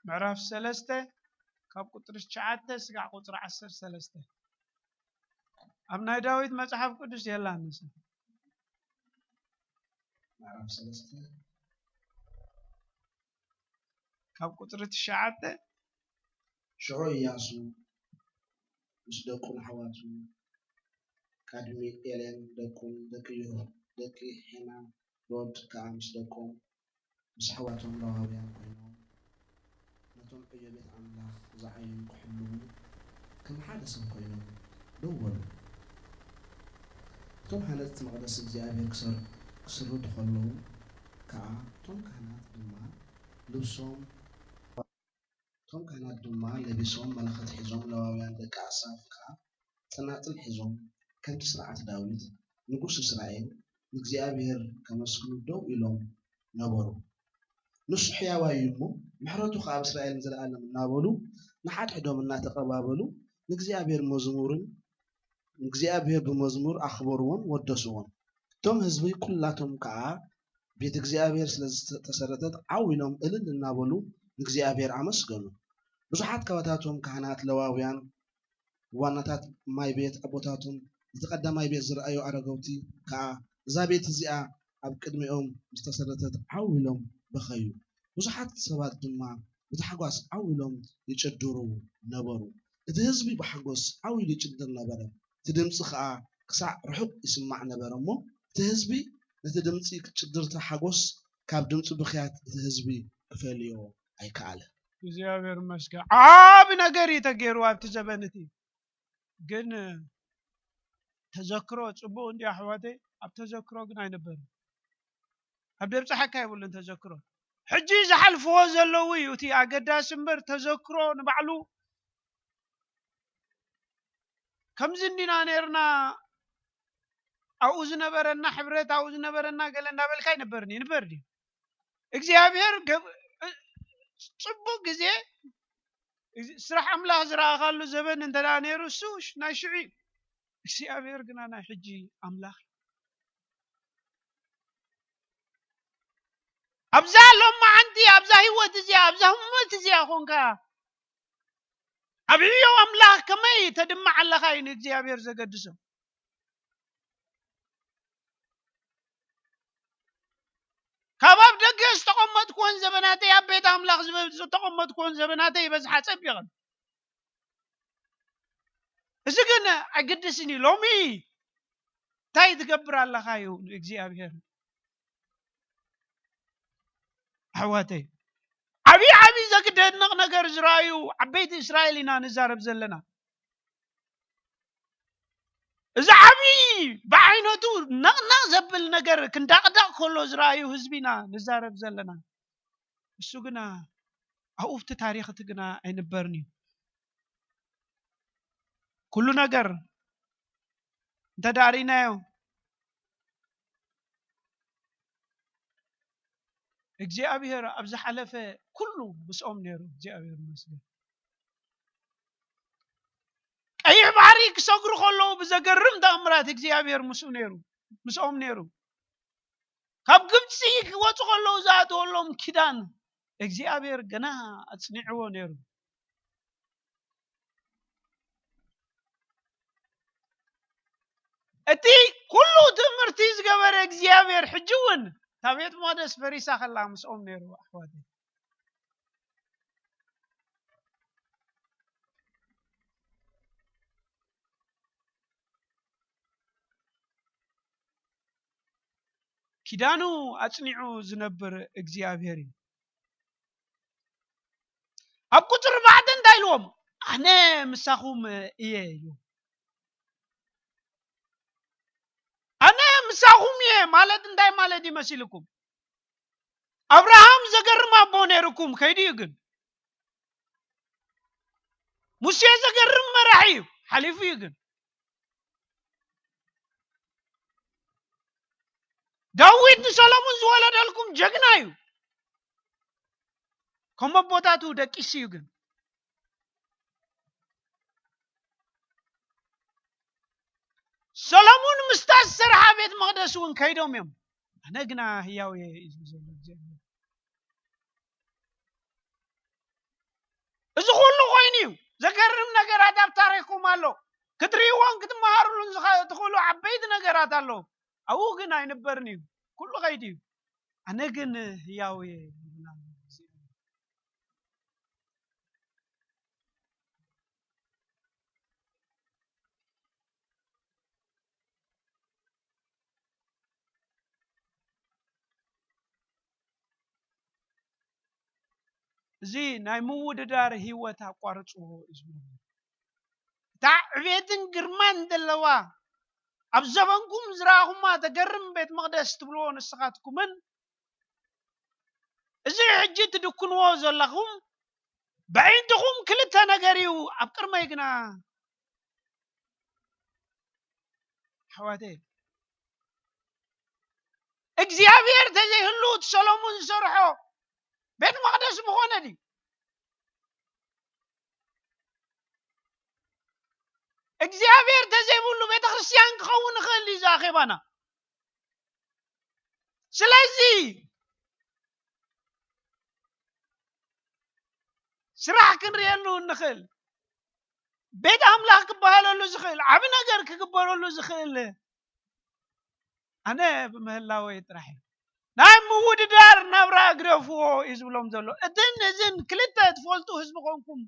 ምዕራፍ ሰለስተ ካብ ቁጽሪ ትሽዓተ ስጋዕ ቁጽሪ ዓሰርተ ሰለስተ። ኣብ ናይ ዳዊት መጽሓፍ ቅዱስ የላን ንሳ። ምዕራፍ ሰለስተ ካብ ቁጽሪ ትሽዓተ። ሽዑ እያሱ ምስ ደቁን ኣሕዋቱን፣ ካድሚኤልን ደቁን፣ ደቂ ዮህ-፣ ደቂ ሄና ሎድ ከኣ ምስ ደቆም፣ ምስ ኣሕዋቶም ሌዋውያን ኮይኖም፣ ነቶም ዕዮ ቤት ኣምላኽ ዝዓዩ ክሕልዉ ከም ሓደ ሰብ ኮይኖም ደው በሉ። እቶም ሃነጽቲ መቕደስ እግዚኣብሔር ክሰር-፣ ክስርዱ ከለዉ ከኣ፣ እቶም ካህናት ድማ ልብሶም፣ እቶም ካህናት ድማ ለቢሶም መለኸት ሒዞም፣ ሌዋውያን ደቂ ኣሳፍ ከኣ ጸናጽል ሒዞም፣ ከምቲ ስርዓት ዳዊት ንጉስ እስራኤል ንእግዚኣብሔር ከመስግኑ ደው ኢሎም ነበሩ። ንሱ ሕያዋይ እዩ እሞ፣ ምሕረቱ ኸኣ ኣብ እስራኤል ንዘለኣለም እናበሉ፣ ንሓድሕዶም እናተቐባበሉ፣ ንእግዚኣብሔር መዝሙርን፣ ንእግዚኣብሔር ብመዝሙር ኣኽበርዎን ወደስዎን። እቶም ህዝቢ ኲላቶም ከኣ፣ ቤት እግዚኣብሔር ስለ ዝተሰረተት ዓው ኢሎም እልል እናበሉ ንእግዚኣብሔር ኣመስገኑ። ብዙሓት ካብታቶም ካህናት፣ ሌዋውያን፣ ዋናታት ማይ ቤት ኣቦታቶም፣ ነቲ ቀዳማይ ቤት ዝረኣዩ ኣረገውቲ ከኣ፣ እዛ ቤት እዚኣ ኣብ ቅድሚኦም ምስ ተሰረተት ዓው ኢሎም በኸዩ። ብዙሓት ሰባት ድማ ብታሕጓስ ዓው ኢሎም ይጭድሩ ነበሩ። እቲ ህዝቢ ብሓጎስ ዓው ኢሉ ይጭድር ነበረ። እቲ ድምጺ ከኣ ክሳዕ ርሑቕ ይስማዕ ነበረ እሞ፣ እቲ ህዝቢ ነቲ ድምጺ ጭድርታ ሓጎስ ካብ ድምጺ ብኽያት እቲ ህዝቢ ክፈልዮ ኣይከኣለ። እግዚኣብሔር ይመስገን። ዓቢ ነገር እዩ ተገይሩ ኣብቲ ዘበን እቲ። ግን ተዘክሮ ጽቡቕ እንዲ ኣሕዋተይ፣ ኣብ ተዘክሮ ግን ኣይነበርን። ኣብ ደብጻሕካ የብሉን ተዘክሮ። ሕጂ ዝሓልፍዎ ዘለዉ እዩ እቲ ኣገዳሲ እምበር፣ ተዘክሮ ንባዕሉ ከምዚ እንዲና ነይርና፣ ኣብኡ ዝነበረና ሕብረት፣ ኣብኡ ዝነበረና ገለ እንዳበልካ ኣይነበርን፣ ይንበር ድዩ? እግዚኣብሔር ገብ-፣ እ-፣ ጽቡቕ ግዜ፣ እዚ ስራሕ ኣምላኽ ዝረኣኻሉ ዘበን እንተ ደኣ ነይሩ፣ እሱ ሽ-፣ ናይ ሽዑ እዩ። እግዚኣብሔር ግና ናይ ሕጂ ኣምላኽ እዩ። ኣብዛ ሎማዓንቲ፣ ኣብዛ ህይወት እዚኣ፣ ኣብዛ ህሞት እዚኣ ኾንካ፣ ኣብ ህያው ኣምላኽ ከመይ ተድምዕ ኣለኻ እዩ ንእግዚኣብሔር ዘገድሶ። ካብ ኣብ ደገ ዝተቐመጥኩዎን ዘበናተይ፣ ኣብ ቤት ኣምላኽ ዝበ-፣ ዝተቐመጥኩዎን ዘበናተይ ይበዝሓ ጸቢቐን። እዚ ግን ኣይግድስን እዩ። ሎሚ እንታይ ትገብር ኣለኻ እዩ ንእግዚኣብሔር። ኣሕዋተይ፣ ዓብዪ ዓብዪ ዘግደንቕ ነገር ዝረኣዩ ዓበይቲ እስራኤል ኢና ንዛረብ ዘለና። እዚ ዓብዪ ብዓይነቱ ነቕነቕ ዘብል ነገር ክንዳቕዳቕ ከሎ ዝረኣዩ ህዝቢ ኢና ንዛረብ ዘለና። እሱ ግና ኣብኡ ኣብቲ ታሪኽ እቲ ግና ኣይንበርን እዩ። ኩሉ ነገር እንተ ደኣ ርኢናዮ፣ እግዚኣብሔር ኣብ ዝሓለፈ ኩሉ ምስኦም ነይሩ። እግዚኣብሔር ይመስገን። ቀይሕ ባሕሪ ክሰግሩ ከለዉ ብዘገርም ተኣምራት እግዚኣብሔር ምስኡ ነይሩ፣ ምስኦም ነይሩ። ካብ ግብጺ ክወጹ ከለዉ ዝኣተወሎም ኪዳን እግዚኣብሔር ገና ኣጽኒዕዎ ነይሩ። እቲ ኩሉ ትምህርቲ ዝገበረ እግዚኣብሔር ሕጂ እውን እታ ቤት መቕደስ ፈሪሳ ከላ ምስኦም ነይሩ፣ ኣሕዋተይ። ኪዳኑ ኣጽኒዑ ዝነብር እግዚኣብሔር እዩ። ኣብ ቁጽሪ ኣርባዕተ እንታይ ኢልዎም? ኣነ ምሳኹም እየ ኢሉ። ኣነ ምሳኹም እየ ማለት እንታይ ማለት ይመስልኩም? ኣብርሃም ዘገርም ኣቦ ነይርኩም ከይዱ እዩ፣ ግን ሙሴ ዘገርም መራሒ እዩ፣ ሓሊፉ እዩ፣ ግን ዳዊት ንሰሎሙን ዝወለደልኩም ጀግና እዩ። ከም ኣቦታቱ ደቂሱ እዩ፣ ግን ሰሎሙን ምስታ ዝሰርሓ ቤት መቕደስ እውን ከይዶም እዮም። ኣነ ግና ህያው እየ እዩ ዝብል ዘሎ እግዚኣብሔር። እዚ ኩሉ ኮይኑ እዩ። ዘገርም ነገራት ኣብ ታሪኽኩም ኣሎ። ክትርእይዎን ክትመሃሩሉን ዝኸ- ትኽእሉ ዓበይቲ ነገራት ኣሎ። ኣብኡ ግን ኣይንበርን እዩ። ኩሉ ከይዱ እዩ። ኣነ ግን ህያው እየ ይብል ኣሎ እግዚኣብሔር። እዚ ናይ ምውድዳር ህይወት ኣቋርጽዎ እዩ ዝብሎ። እታ ዕቤትን ግርማን ዘለዋ ኣብ ዘበንኩም ዝረኣኹማ ተገርም ቤት መቕደስ ትብልዎ ንስኻትኩምን እዚ ሕጂ ትድክንዎ ዘለኹም ብዕንድኹም ክልተ ነገር እዩ። ኣብ ቅድመይ ግና ኣሕዋተይ እግዚኣብሔር ተዘይህሉ እቲ ሰሎሞን ዝሰርሖ ቤት መቕደስ ምኾነ ድዩ? እግዚኣብሔር ተዘይብሉ ቤተ ክርስቲያን ክኸውን ይኽእል እዩ እዚ ኣኼባና። ስለዚ ስራሕ ክንርእየሉ እንኽእል፣ ቤት ኣምላኽ ክበሃለሉ ዝኽእል፣ ዓቢ ነገር ክግበረሉ ዝኽእል ኣነ ብምህላወይ ጥራሕ እዩ። ናይ ምውድዳር ናብራ ግደፍዎ እዩ ዝብሎም ዘሎ። እትን እዝን ክልተ ትፈልጡ ህዝቢ ኮንኩም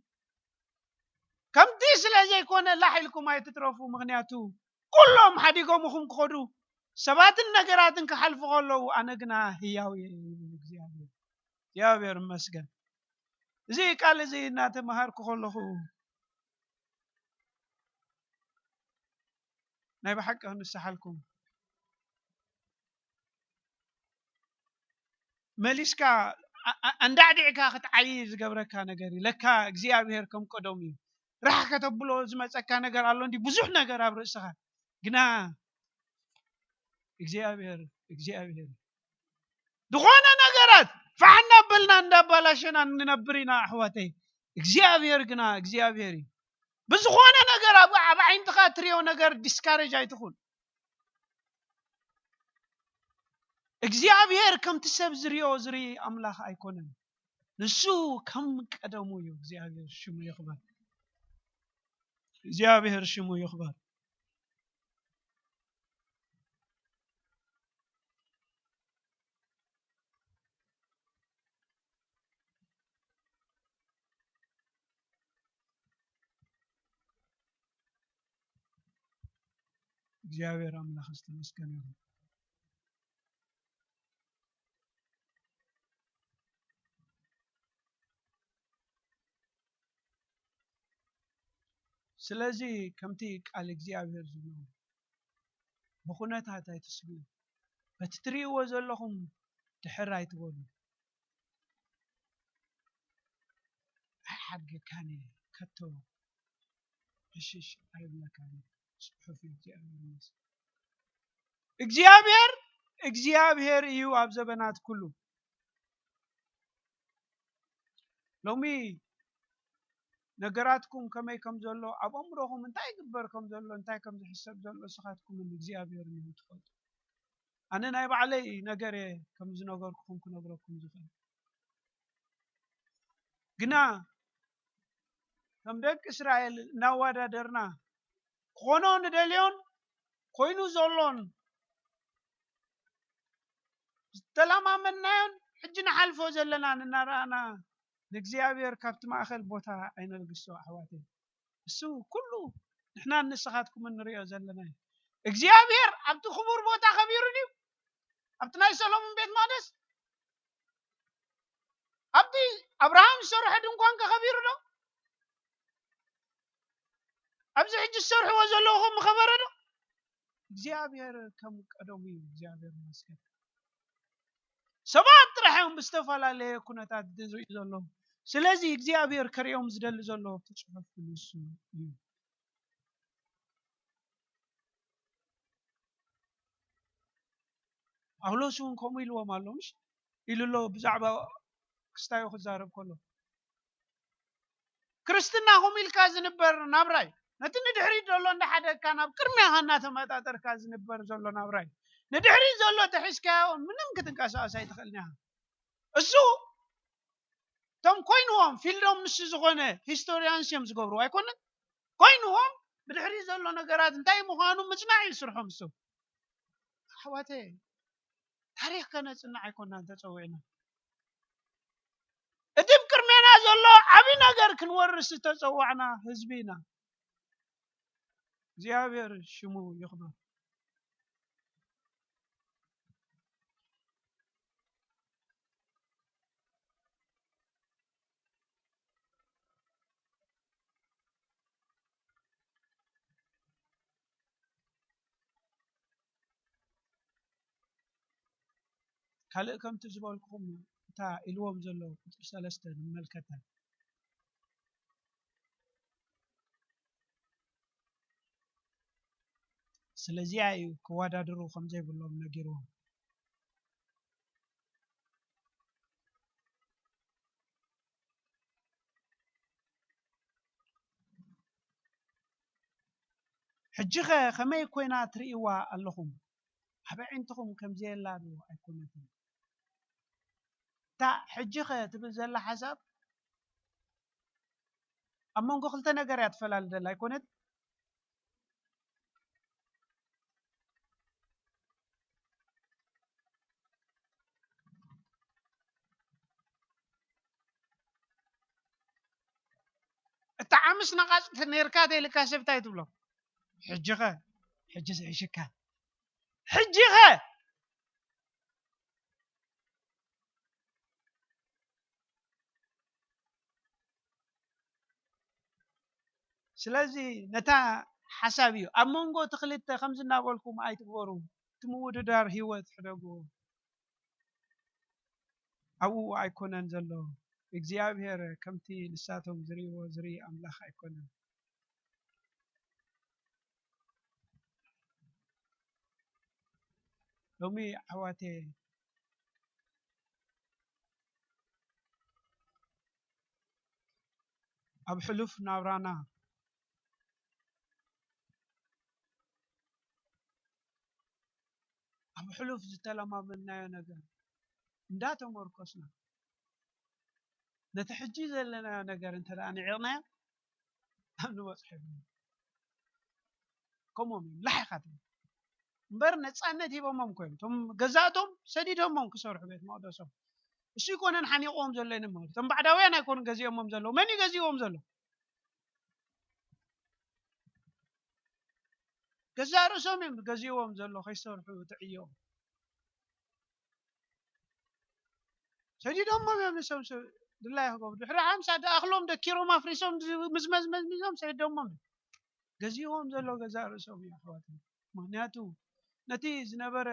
ከምቲ ስለ ዘይኮነ ላሕ ኢልኩም ኣይትትረፉ። ምኽንያቱ ኩሎም ሓዲጎምኹም ክኸዱ ሰባትን ነገራትን ክሓልፉ ከለዉ ኣነ ግና ህያው እየ ይብል እግዚኣብሔር። እግዚኣብሔር ይመስገን። እዚ ቃል እዚ እናተመሃርኩ ከለኹ ናይ ብሓቂ ክንስሓልኩም መሊስካ ኣ- ኣ- ኣንዳዕዲዕካ ክትዓይ ዝገብረካ ነገር እዩ። ለካ እግዚኣብሔር ከም ቀደሙ እዩ። ራሕ ከተብሎ ዝመፀካ ነገር ኣሎ እንዲ ብዙሕ ነገር ኣብ ርእስኻ ግና እግዚኣብሔር እግዚኣብሔር እዩ። ዝኾነ ነገራት ፋሕ እናበልና እንዳባላሸና ንነብር ኢና ኣሕዋተይ። እግዚኣብሔር ግና እግዚኣብሔር እዩ። ብዝኾነ ነገር ኣብ ኣብ ዓይንትኻ ትሪኦ ነገር ዲስካሬጅ ኣይትኹን። እግዚኣብሔር ከምቲ ሰብ ዝሪኦ ዝርኢ ኣምላኽ ኣይኮነን። ንሱ ከም ቀደሙ እዩ። እግዚኣብሔር ሽሙ ይኽበር። እግዚኣብሔር ሽሙ ይኽበር። እግዚኣብሔር ኣምላኽ ዝተመስገነ ይኹን። ስለዚ ከምቲ ቃል እግዚኣብሔር ዝብሎ ብኹነታት ኣይትስግኡ፣ በቲ ትርእይዎ ዘለኹም ድሕር ኣይትበሉ። ኣይሓድገካን እየ ከቶ ዕሽሽ ኣይብለካን እየ። ጽሑፍ እዩ እግዚኣብሔር ይመስገን። እግዚኣብሔር እግዚኣብሔር እዩ ኣብ ዘበናት ኩሉ። ሎሚ ነገራትኩም ከመይ ከም ዘሎ ኣብ ኣእምሮኹም እንታይ ይግበር ከም ዘሎ እንታይ ከም ዝሕሰብ ዘሎ ንስኻትኩምን እግዚኣብሔርን ኢኹም ትፈልጡ። ኣነ ናይ ባዕለይ ነገር እየ ከም ዝነገርኩኹም ክነግረኩም ዝኽእል። ግና ከም ደቂ እስራኤል እናወዳደርና ክኾኖ ንደልዮን ኮይኑ ዘሎን ዝተለማመድናዮን ሕጂ ንሓልፎ ዘለናን እናረኣና ንእግዚኣብሔር ካብቲ ማእኸል ቦታ ኣይነልግሶ ኣሕዋተይ። እሱ ኩሉ ንሕናን ንስኻትኩምን ንሪኦ ዘለና እዩ። እግዚኣብሔር ኣብቲ ክቡር ቦታ ከቢሩ ድዩ? ኣብቲ ናይ ሰሎሞን ቤት መቕደስ፣ ኣብቲ ኣብርሃም ዝሰርሖ ድንኳን ከኸቢሩ ዶ? ኣብዚ ሕጂ ዝሰርሕዎ ዘለኹም ምኸበረ ዶ? እግዚኣብሔር ከም ቀደሙ እዩ። እግዚኣብሔር ይመስገን። ሰባት ጥራሕ እዮም ብዝተፈላለየ ኩነታት ዝርእዩ ዘለዉ። ስለዚ እግዚኣብሔር ከርእዮም ዝደሊ ዘሎ እቲ ጽሑፍ ንሱ እዩ። ጳውሎስ እውን ከምኡ ኢልዎም ኣሎ፣ ምሽ ኢሉ ኣሎ ብዛዕባ ክስታዮ ክዛረብ ከሎ። ክርስትና ከምኡ ኢልካ ዝንበር ናብራይ፣ ነቲ ንድሕሪት ዘሎ እንዳሓደግካ ናብ ቅድሚያኻ እናተመጣጠርካ ዝንበር ዘሎ ናብራይ፣ ንድሕሪት ዘሎ ተሒዝካዮ ምንም ክትንቀሳቐስ ኣይትኽእልን ኢኻ። እሱ እቶም ኮይንዎም ፊልዶም ንሱ ዝኾነ ሂስቶሪያንስ እዮም ዝገብሩ ኣይኮነን። ኮይንዎም ብድሕሪት ዘሎ ነገራት እንታይ ምዃኑ ምጽናዕ እዩ ስርሖም። እሱ ኣሕዋተይ፣ ታሪኽ ከነጽንዕ ኣይኮናን ተጸዊዕና። እቲ ኣብ ቅድሜና ዘሎ ዓቢ ነገር ክንወርስ ዝተጸዋዕና ህዝቢ ኢና። እግዚኣብሔር ሽሙ ይኽበር። ካልእ ከምቲ ዝበልኩኹም እታ ኢልዎም ዘለዉ ቁጽሪ ሰለስተ ንመልከታ። ስለዚኣ እዩ ክወዳድሩ ከም ዘይብሎም ነጊርዎም። ሕጂኸ ከመይ ኮይና ትርእይዋ ኣለኹም? ኣብ ኣዒንትኹም ከም ዘየላ ዶ ኣይኮነትን? እታ ሕጂኸ ትብል ዘላ ሓሳብ ኣብ መንጎ ክልተ ነገር እያ ትፈላሊ ዘላ ኣይኮነት? እታ ዓምስ ነቓጽ ነርካ ተይልካ ሰብ እንታይ ትብሎ? ሕጂ ኸ? ሕጂ ዝሕሽካ። ሕጂ ኸ? ስለዚ ነታ ሓሳብ እዩ። ኣብ መንጎ እቲ ክልተ ከምዚ እናበልኩም ኣይትግበሩ። እቲ ምውድዳር ህይወት ሕደጉ። ኣብኡ ኣይኮነን ዘሎ። እግዚኣብሔር ከምቲ ንሳቶም ዝርእይዎ ዝርኢ ኣምላኽ ኣይኮነን። ሎሚ ኣሕዋተይ ኣብ ሕሉፍ ናብራና ኣብ ሕሉፍ ዝተለማመድናዮ ነገር እንዳተመርኮስና ነቲ ሕጂ ዘለናዮ ነገር እንተ ደኣ ንዒቕናዮ ኣብ ንበጽሖ የብልና። ከምኦም እዮም ላሕኻት እዮም። እምበር ነጻነት ሂቦሞም እኮ እዮም። እቶም ገዛእቶም ሰዲዶሞም ክሰርሑ ቤት መቕደሶም። እሱ ይኮነን ሓኒቕዎም ዘሎ ይንመር። እቶም ባዕዳውያን ኣይኮኑን ገዚኦሞም ዘለዉ። መን እዩ ገዚእዎም ዘሎ? ገዛእ ርእሶም እዮም ገዚእዎም ዘሎ ከይሰርሑ ትዕዮም። ሰዲዶሞም እዮም ንሶም ስ-፣ ድላይ ክገብሩ። ድሕሪ ሓምሳ ደኣኽሎም ደኪሮም ኣፍሪሶም ዝ-፣ ምዝመዝመዝሚዞም ሰዲዶሞም እዮም። ገዚእዎም ዘሎ ገዛእ ርእሶም እዩ ኣሕዋትና። ምኽንያቱ ነቲ ዝነበረ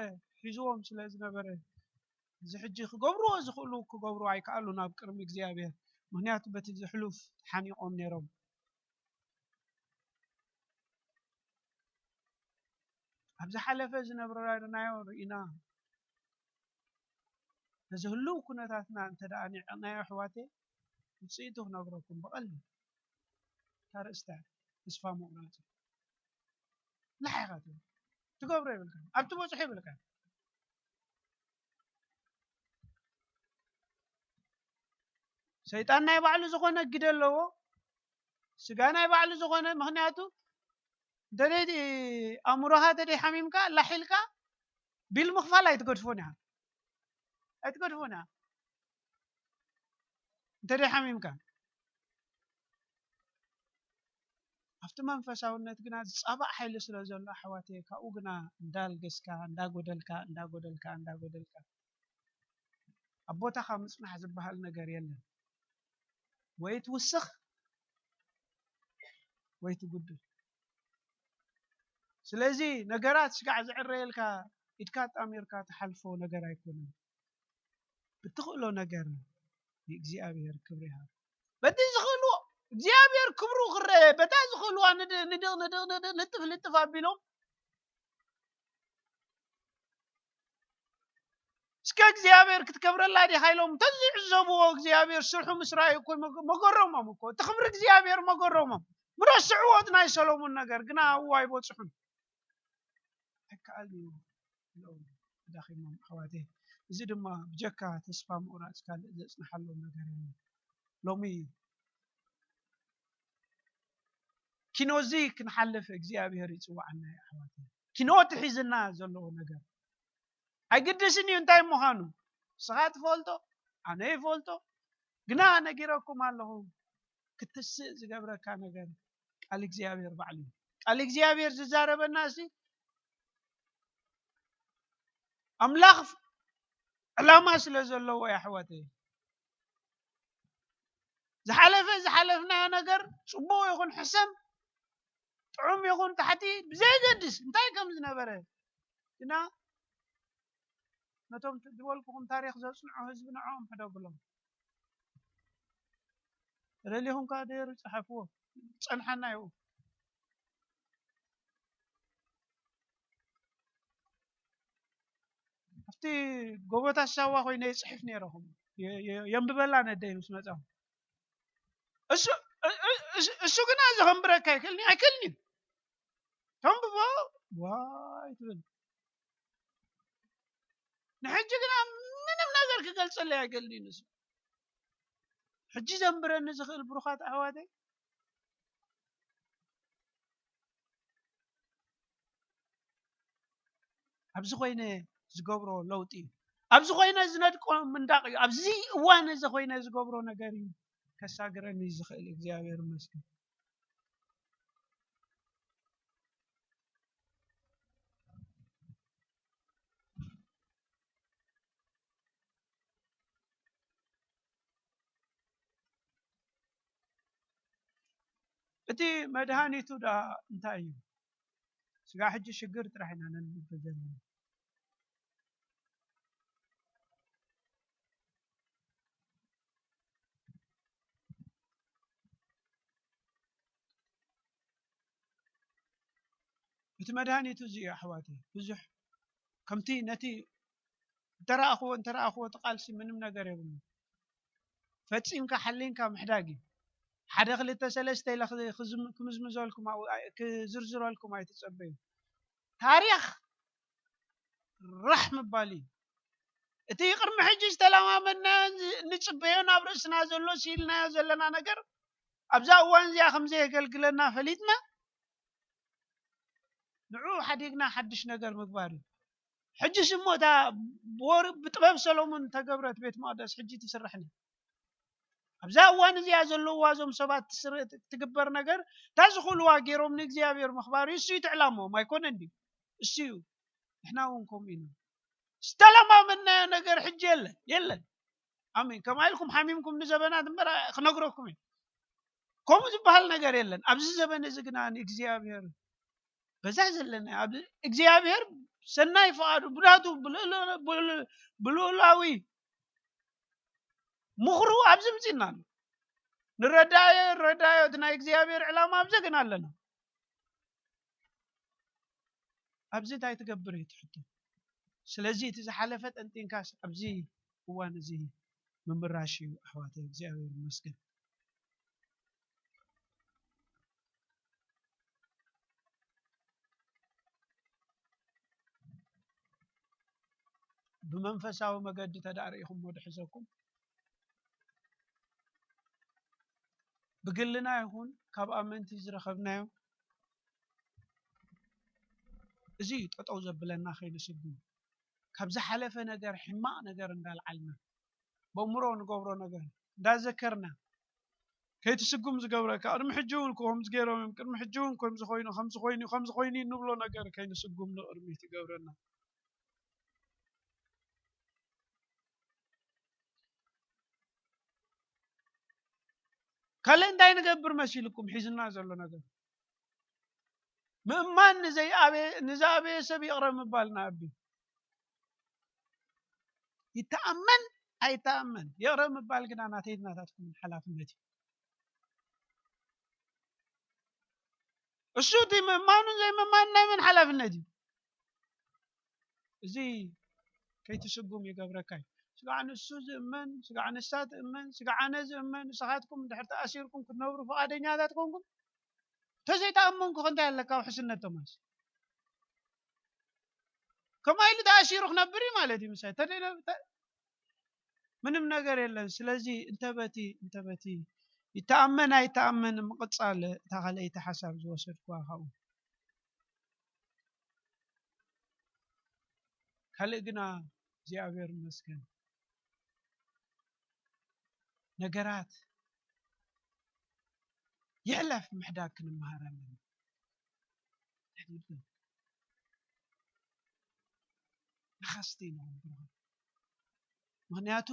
ሒዝዎም ስለ ዝነበረ፣ እዚ ሕጂ ክገብርዎ ዝኽእሉ ክገብሩ ኣይከኣሉን ኣብ ቅድሚ እግዚኣብሔር። ምኽንያቱ በቲ ዝሕሉፍ ተሓኒቖም ነይሮም። ኣብ ዝሓለፈ ዝነብርናዮ ርኢና፣ ነዚ ህልው ኩነታትና እንተ ደኣ ኒዕቕናዮ ኣሕዋተይ፣ ውጽኢቱ ክነግረኩም ብቐሊሉ። እታ ርእስታ ተስፋ ምቑራጽ እዩ። ንዓኻ ትብል። ትገብሮ የብልካን። ኣብ ትበጽሖ የብልካን። ሰይጣን ናይ ባዕሉ ዝኾነ ግደ ኣለዎ። ስጋ ናይ ባዕሉ ዝኾነ፣ ምኽንያቱ እንተ ደይ-፣ ኣእምሮኻ እንተ ደይ ሓሚምካ፣ ላሕ ኢልካ ቢል ምኽፋል ኣይትገድፎን ኢኻ። ኣይትገድፎን ኢኻ። እንተ ደይ ሓሚምካ። ኣብቲ መንፈሳውነት ግና ዝጻባእ ሓይሊ ስለ ዘሎ ኣሕዋተየ፣ ካብኡ ግና እንዳልገስካ፣ እንዳጎደልካ፣ እንዳጎደልካ፣ እንዳጎደልካ፣ ኣብ ቦታኻ ምጽናሕ ዝበሃል ነገር የለን። ወይ ትውስኽ ወይ ትጉድል። ስለዚ ነገራት ስጋዕ ዝዕረየልካ ኢድካ ኣጣሚርካ ትሓልፎ ነገር ኣይኮነን። ብትኽእሎ ነገር ንእግዚኣብሔር ክብሪ ይሃብ። በቲ ዝኽእልዎ እግዚኣብሔር ክብሩ ክረአ፣ በታ ዝኽእልዋ ንድ-፣ ንድቕ ንድቕ ንድቕ ንጥፍ ንጥፍ ኣቢሎም እስከ እግዚኣብሔር ክትከብረላ ዲኻ ኢሎም ተዝዕዘብዎ እግዚኣብሔር ስርሑ ምስ ረኣዩ እኮ መገ-፣ መገረሞም እኮ። እቲ ክብሪ እግዚኣብሔር መገረሞም። ምረስዕዎ እቲ ናይ ሰሎሞን ነገር ግና ኣብኡ ኣይበጽሑን። ኣይከኣልን እዩ ኢሎም ተዳኺሞም ኣሕዋተይ። እዚ ድማ ብጀካ ተስፋ ምቑራጽ ካልእ ዘጽንሓሎም ነገር የለን። ሎሚ ኪኖ እዚ ክንሓልፍ እግዚኣብሔር ይጽውዓና እዩ ኣሕዋተይ። ኪኖ እቲ ሒዝና ዘለዎ ነገር ኣይግድስን እዩ እንታይ ምዃኑ። ንስኻ ትፈልጦ፣ ኣነ ይፈልጦ፣ ግና ነጊረኩም ኣለኹ። ክትስእ ዝገብረካ ነገር ቃል እግዚኣብሔር ባዕሉ እዩ። ቃል እግዚኣብሔር ዝዛረበና እዚ ኣምላኽ ዕላማ ስለ ዘለዎ እዩ ኣሕዋተይ። ዝሓለፈ ዝሓለፍናዮ ነገር ጽቡቕ ይኹን ሕሰም፣ ጥዑም ይኹን ታሕቲ ብዘየገድስ እንታይ ከም ዝነበረ ግና ነቶም ት-፣ ዝበልኩኹም ታሪኽ ዘጽንዑ ህዝቢ ንዕኦም ሕደጉሎም። ተደሊኹም ከኣ ደይሩ ጸሓፍዎ። ጸንሓና ይኡ። ኣብቲ ጎቦታት ሳዋ ኮይነ ይጽሕፍ ነይረኹም። የ-፣ የ-፣ የንብበላ ነደይ ምስ መጻኹ። እሱ፣ እ-፣ እ-፣ እሱ፣ እሱ ግና ዘኸንብረካ ኣይክእልን፣ ኣይክእልን እዩ። ተንብቦ፣ ዋይ ትብል። ንሕጂ ግና ምንም ነገር ክገልጸለይ ኣይክእልን እዩ ንሱ። ሕጂ ዘንብረኒ ዝኽእል ብሩኻት ኣሕዋተይ፣ ኣብዚ ኮይነ ዝገብሮ ለውጢ እዩ። ኣብዚ ኮይነ ዝነድቆ ምንዳቕ እዩ። ኣብዚ እዋን እዚ ኮይነ ዝገብሮ ነገር እዩ ከሳግረኒ ዝኽእል። እግዚኣብሔር ይመስገን። እቲ መድሃኒቱ ደኣ እንታይ እዩ? ስጋዕ ሕጂ ሽግር ጥራሕ ኢና ነንብብ ዘለና። እቲ መድሃኒቱ እዚ እዩ ኣሕዋተይ። ብዙሕ ከምቲ ነቲ እንተረኣኽዎ፣ እንተረኣኽዎ እቲ ቃልሲ ምንም ነገር የብሉን። ፈጺምካ ሓሊንካ ምሕዳግ እዩ። ሓደ ክልተ ሰለስተ ኢለ ክ-፣ ክዝም-፣ ክምዝምዘልኩም ኣው-፣ ኣይ-፣ ክዝርዝረልኩም ኣይትጸበዩ። ታሪኽ ራሕ ምባል እዩ። እቲ ቅድሚ ሕጂ ዝተለማመድናዮን ዝ-፣ እንጽበዮን ኣብ ርእስና ዘሎ ስኢልናዮ ዘለና ነገር ኣብዛ እዋን እዚኣ ከም ዘየገልግለና ፈሊጥና ንዕኡ ሓዲግና ሓድሽ ነገር ምግባር እዩ። ሕጅስ እሞ እታ ብወር-፣ ብጥበብ ሰሎሞን ተገብረት ቤት መቕደስ ሕጂ ትስራሕ ኣላ። ኣብዛ እዋን እዚኣ ዘለዋ እዞም ሰባት ትስር-፣ ትግበር ነገር እታ ዝኽእልዋ ገይሮም ንእግዚኣብሔር ምኽባር እዩ። እሱ እዩ እቲ ዕላምኦም ኣይኮነን ድዩ? እሱ እዩ። ንሕና እውን ከምኡ ኢና። ዝተለማመድናዮ ነገር ሕጂ የለን፣ የለን። ኣሜን። ከምኣ ኢልኩም ሓሚምኩም ንዘበናት እምበር ክነግረኩም እየ። ከምኡ ዝበሃል ነገር የለን። ኣብዚ ዘበን እዚ ግና ንእግዚኣብሔር በዛ ዘለና ኣብ እግዚኣብሔር ሰናይ ፍቓዱ ብናቱ ብልኡል-፣ ብልኡል-፣ ብልኡላዊ ምኽሩ ኣብዚ ምጺእና ኣሎ። ንረዳዮ፣ ንረዳዮ፣ እቲ ናይ እግዚኣብሔር ዕላማ ኣብዚ ግን ኣለና። ኣብዚ እንታይ ትገብር እዩ እቲ ሕቶ። ስለዚ እቲ ዝሓለፈ ጠንጢንካስ ኣብዚ እዋን እዚ ምምራሽ እዩ ኣሕዋተይ። እግዚኣብሔር ይመስገን። ብመንፈሳዊ መገዲ ተዳእ ርኢኹሞ ድሕዘኩም ብግልና ይኹን ካብ ኣመንቲ ዝረኸብናዮ እዚ እዩ ጠጠው ዘብለና ከይንስጉም ካብ ዝሓለፈ ነገር ሕማቕ ነገር እንዳልዓልና በእምሮ ንገብሮ ነገር እንዳዘከርና ከይትስጉም ዝገብረካ፣ ቅድሚ ሕጂ እውን ከምዚ ገይሮም እዮም፣ ቅድሚ ሕጂ እውን ከምዚ ኮይኑ፣ ከምዚ ኮይኑ፣ ከምዚ ኮይኑ እንብሎ ነገር ከይንስጉም ንቕድሚት ይገብረና። ካልእ እንታይ ንገብር መሲልኩም ሒዝና ዘሎ ነገር? ምእማን ንዘይኣበየ፣ ንዝኣበየ ሰብ ይቕረ ምባል ንኣቢ። ይተኣመን ኣይተኣመን፣ ይቕረ ምባል ግና ናተይን ናታትኩምን ሓላፍነት እዩ። እሱ እቲ ምእማኑን ዘይምእማኑን ናይ መን ሓላፍነት እዩ? እዚ ከይትስጉም ይገብረካ እዩ። ስጋዕ ንሱ ዝእመን፣ ስጋዕ ንሳ ትእመን፣ ስጋዕ ኣነ ዝእመን፣ ንስኻትኩም እንድሕር ተኣሲርኩም ክትነብሩ ፍቓደኛታት ኮንኩም፣ እንተዘይተኣመንኩ ከ እንታይ ኣለካ ውሕስነት ቶማስ? ከምኣ ኢሉ ተኣሲሩ ክነብር እዩ ማለት እዩ። ምሳይ ተደለ-፣ ተ-፣ ምንም ነገር የለን። ስለዚ እንተበቲ፣ እንተበቲ ይተኣመን ኣይተኣመን ምቕጻል እታ ካልኣይቲ ሓሳብ ዝወሰድኩዋ ካብኡ። ካልእ ግና እግዚኣብሔር ይመስገን፣ ነገራት ይሕለፍ ምሕዳግ ክንመሃር ኣለና። ንኸስቲ ንኹን ብርሃን። ምኽንያቱ፣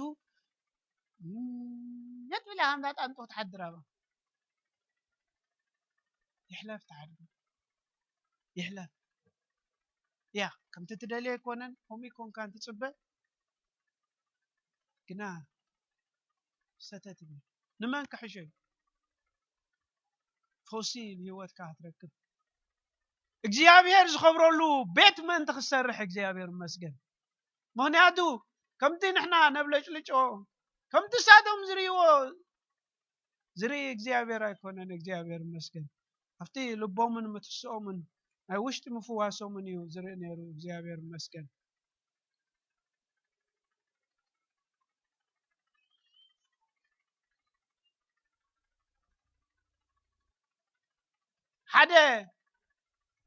የት ብላ ከምዛ ጣንጦ ትሓድር ኣባ። ይሕለፍ ትሓድር። ይሕለፍ። ያ፣ ከምቲ ትደልዮ ኣይኮነን፣ ከምኡ ይኮንካን ትጽበ። ግና ሰተት ይብል። ንመን ክሕሾ እዩ? ፈውሲ ንህይወትካ ክትረክብ። እግዚኣብሔር ዝኸብረሉ ቤት ምእንቲ ክትሰርሕ እግዚኣብሔር ይመስገን። ምኽንያቱ ከምቲ ንሕና ነብለጭልጮ፣ ከምቲ እሳቶም ዝርእይዎ ዝርኢ እግዚኣብሔር ኣይኮነን። እግዚኣብሔር ይመስገን። ኣብቲ ልቦምን ምትስኦምን ናይ ውሽጢ ምፍዋሶምን እዩ ዝርኢ ነይሩ። እግዚኣብሔር ይመስገን። ሓደ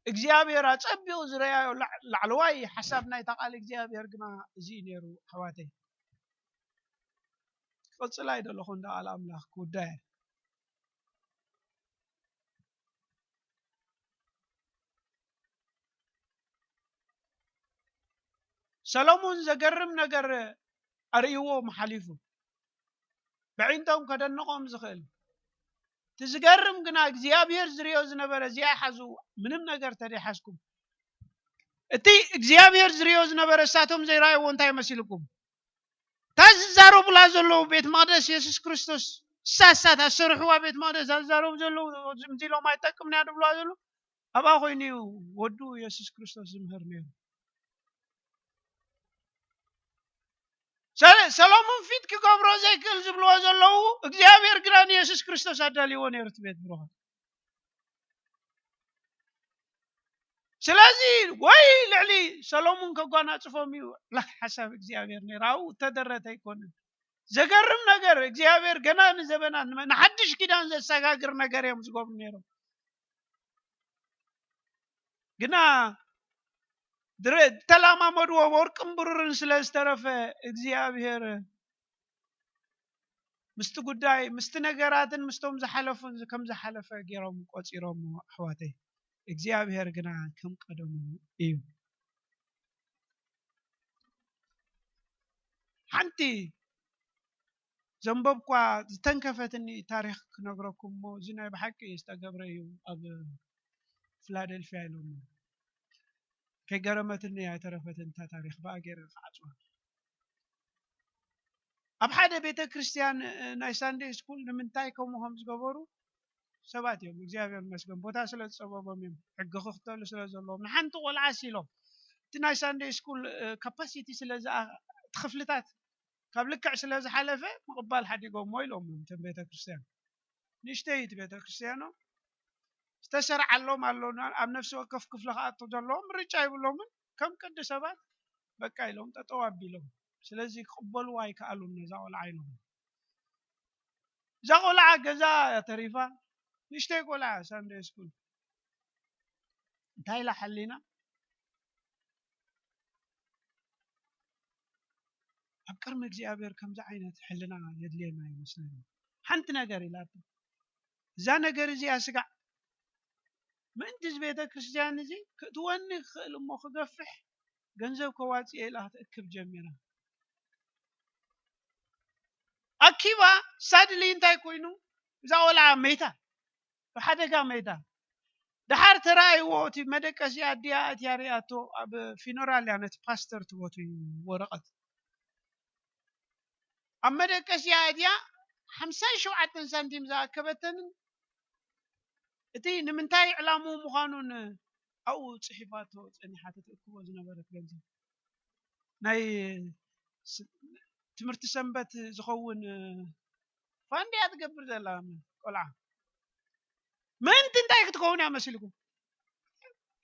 እግዚኣብሔር ኣጸቢቑ ዝረኣዮ ላዕ-፣ ላዕለዋይ ሓሳብ ናይታ ቃል እግዚኣብሔር ግና እዚ እዩ ነይሩ፣ ኣሕዋተይ። ክቕጽል ኣይደለኹን፣ እንዳ ቃል ኣምላኽ ክውዳእ እየ። ሰሎሞን ዘገርም ነገር ኣርእይዎም ሓሊፉ፣ ብዕንቶም ከደንቖም ዝኽእል። እቲ ዝገርም ግና እግዚኣብሔር ዝርእዮ ዝነበረ እዚኣ ሓዙ፣ ምንም ነገር ተደይሓዝኩም። እቲ እግዚኣብሔር ዝርእዮ ዝነበረ እሳቶም ዘይረኣይዎ እንታይ መሲልኩም? እታ ዝዛረቡላ ዘለዉ ቤት መቕደስ የሱስ ክርስቶስ፣ እሳ፣ እሳ እታ ዝሰርሕዋ ቤት መቕደስ፣ እዛ ዝዛረቡ ዘለዉ፣ ዝምዚ ኢሎም ኣይጠቅምና ድብልዋ ዘለዉ፣ ኣብኣ ኮይኑ እዩ ወዱ የሱስ ክርስቶስ ዝምህር ነይሩ። ሰለ-፣ ሰሎሞን ፊት ክገብሮ ዘይክእል ዝብልዎ ዘለዉ፣ እግዚኣብሔር ግና ንየሱስ ክርስቶስ ኣዳልይዎ ነይሩ እቲ ቤት ብሩኻት። ስለዚ ወይ ልዕሊ ሰሎሞን ከጓናጽፎም እዩ ላ ሓሳብ እግዚኣብሔር ነይሩ። ኣብኡ እተደረተ ኣይኮነን። ዘገርም ነገር እግዚኣብሔር ገና ንዘበናት ንመ-፣ ንሓድሽ ኪዳን ዘሰጋግር ነገር እዮም ዝገብሩ ነይሮም። ግና ድረ-፣ ዝተላማመድዎ ወርቅን ብሩርን ስለ ዝተረፈ እግዚኣብሔር ምስቲ ጉዳይ፣ ምስቲ ነገራትን ምስቶም ዝሓለፉን ከም ዝሓለፈ ገይሮም ቆጺሮም ኣሕዋተይ። እግዚኣብሔር ግና ከም ቀደሙ እዩ። ሓንቲ ዘንበብኳ ዝተንከፈትኒ ታሪኽ ክነግረኩም እሞ፣ እዚ ናይ ብሓቂ ዝተገብረ እዩ ኣብ ፊላደልፊያ ኢሎም። ከይገረመትኒ ኣይተረፈትን እታ ታሪኽ፣ ብኣ ገይረ ክዓጽዋ። ኣብ ሓደ ቤተ ክርስቲያን፣ እ፣ ናይ ሳንደይ ስኩል ንምንታይ ከምኡ ከም ዝገበሩ ሰባት እዮም፣ እግዚኣብሔር ይመስገን፣ ቦታ ስለ ዝጸበቦም እዮም፣ ሕጊ ክኽተሉ ስለ ዘለዎም። ንሓንቲ ቆልዓ ሲሎም፣ እቲ ናይ ሳንደይ ስኩል፣ እ፣ ካፓሲቲ ስለ ዝኣ-፣ እቲ ክፍልታት ካብ ልክዕ ስለ ዝሓለፈ ምቕባል ሓዲጎሞ ኢሎሞ እቶም ቤተ ክርስቲያን። ንእሽተይ እቲ ቤተ ክርስቲያኖም ዝተሰርዓሎም ኣሎ። ኣብ ነፍሲ ወከፍ ክፍሊ ክኣቱ ዘለዎም ምርጫ ይብሎምን፣ ከም ቅዲ ሰባት በቃ ኢሎም ጠጠው ኣቢሎም። ስለዚ ክቕበልዋ ኣይከኣሉን ነዛ ቆልዓ ኢሎም። እዛ ቆልዓ ገዛ እያ ተሪፋ፣ ንእሽተይ ቆልዓ ሳንደይ ስኩል። እንታይ ኢላ ሓሊና? ኣብ ቅድሚ እግዚኣብሔር ከምዚ ዓይነት ሕልና የድልየና ይመስለኒ። ሓንቲ ነገር ኢላቶ፣ እዛ ነገር እዚኣ ስጋዕ ምእንቲ እዚ ቤተ ክርስቲያን እዚ ክእትወኒ ክኽእል እሞ ክገፍሕ ገንዘብ ከዋፅእ ኢላ ክትእክብ ጀሚራ። ኣኪባ ሳድሊ እንታይ ኮይኑ እዛ ቆልዓ መይታ፣ ብሓደጋ መይታ። ደሓር ተራእይዎ እቲ መደቀሲ ኣዲኣ ኣትያ ሪኣቶ ኣብ ፊኖራል እያ ነቲ ፓስተር ትቦቱ እዩ ወረቐት ኣብ መደቀሲኣ እቲኣ ሓምሳን ሸውዓተን ሳንቲም ዝኣከበተንን እቲ ንምንታይ ዕላምኡ ምዃኑን ኣብኡ ጽሒፋቶ ጸኒሓ ተትእክቦ ዝነበረት ገንዘብ ናይ ስ- ትምህርቲ ሰንበት ዝኸውን ፋንድ እያ ትገብር ዘላ ቆልዓ። ምእንቲ እንታይ ክትከውን እያ መሲልኩም?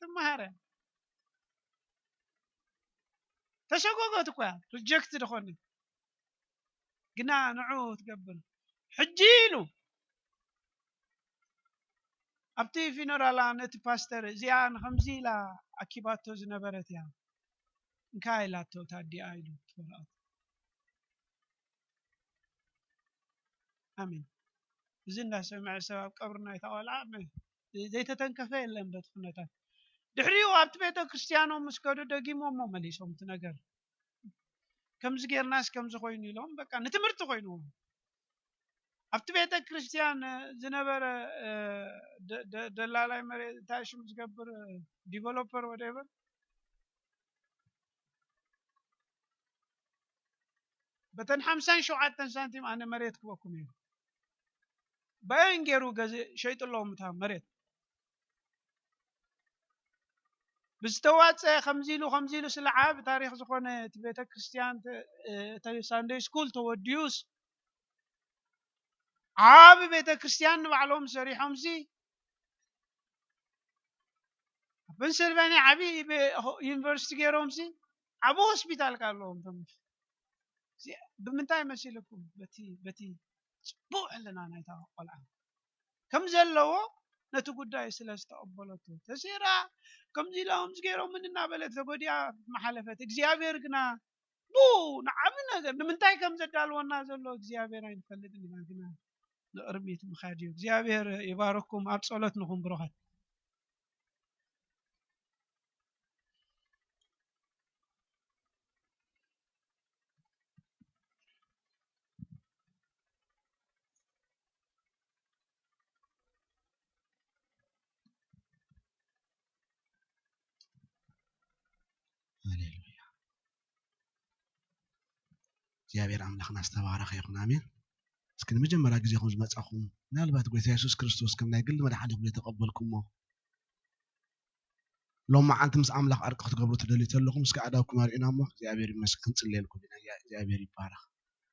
ትመሃረ ተሸጎገት እኮ እያ ሪጀክት ዝኾነ ግና ንዑ ትገብር ሕጂ ኢሉ ኣብቲ ፊኖራላ ነቲ ፓስተር እዚኣ ንከምዚ ኢላ ኣኪባቶ ዝነበረት እያ እንካ ኢላቶ ታዲኣ ኢሉ ትወረቐት። ኣሜን። እዚ እንዳሰምዐ ሰብ ኣብ ቀብሪ ናይታ ቆልዓ ዘይተተንከፈ የለን በቲ ኩነታት። ድሕሪኡ ኣብቲ ቤተ ክርስቲያኖም ምስ ከዱ ደጊሞሞ መሊሶም እቲ ነገር ከምዚ ጌርናስ ከምዚ ኮይኑ ኢሎም በቃ ንትምህርቲ ኮይንዎም። ኣብቲ ቤተ ክርስቲያን ዝነበረ ደላላይ መሬት እንታይ ሽም ዝገብር ዲቨሎፐር ወደበር በተን ሓምሳን ሸውዓተን ሳንቲም ኣነ መሬት ክበኩም እዩ በአን ገይሩ ገዚ ሸይጥለዎም እታ መሬት ብዝተዋፀ ከምዚ ኢሉ ከምዚ ኢሉ ስለ ዓብ ታሪክ ዝኾነ እቲ ቤተክርስትያን ሳንደይ ስኩል ተወዲዩስ ዓብ ቤተክርስትያን ንባዕሎም ሰሪሖምሲ ኣብ ፔንስልቫኒያ ዓብዪ ዩኒቨርሲቲ ገይሮምሲ ዓብ ሆስፒታል ካ ኣለዎም ብምንታይ መሲልኩም በቲ በቲ ፅቡቅ ሕልና ናይታ ቆልዓ ከም ዘለዎ ነቲ ጉዳይ ስለ ዝተቐበለቶ ተሲራ ከምዚ ኢሎም ዝገይሮምን እናበለት ተጎዲኣ መሓለፈት እግዚኣብሔር ግና ቡ ንዓብ ነገር ንምንታይ ከም ዘዳልወና ዘሎ እግዚኣብሔር ኣይንፈልጥን ኢና ግና ንቅድሚት ምኻድ እዩ እግዚኣብሔር ይባረኩም ኣብ ፀሎት ንኹን ብሩኻት ሃሌሉያ እግዚኣብሔር ኣምላኽና ዝተባረኸ ይኹን ኣሜን እስኪ ንመጀመርያ ግዜኹም ዝመፃኹም ምናልባት ጎይታ የሱስ ክርስቶስ ከም ናይ ግሊ መድሓኒኹም ዘይተቐበልኩሞ ሎም መዓልቲ ምስ ኣምላኽ ዕርቂ ክትገብሩ ትደልዩ ተለኹም እስኪ ኣእዳውኩም ኣርዩና እሞ እግዚኣብሔር ይመስገን ክንፅለየልኩም ኢና እግዚኣብሔር ይባረኽ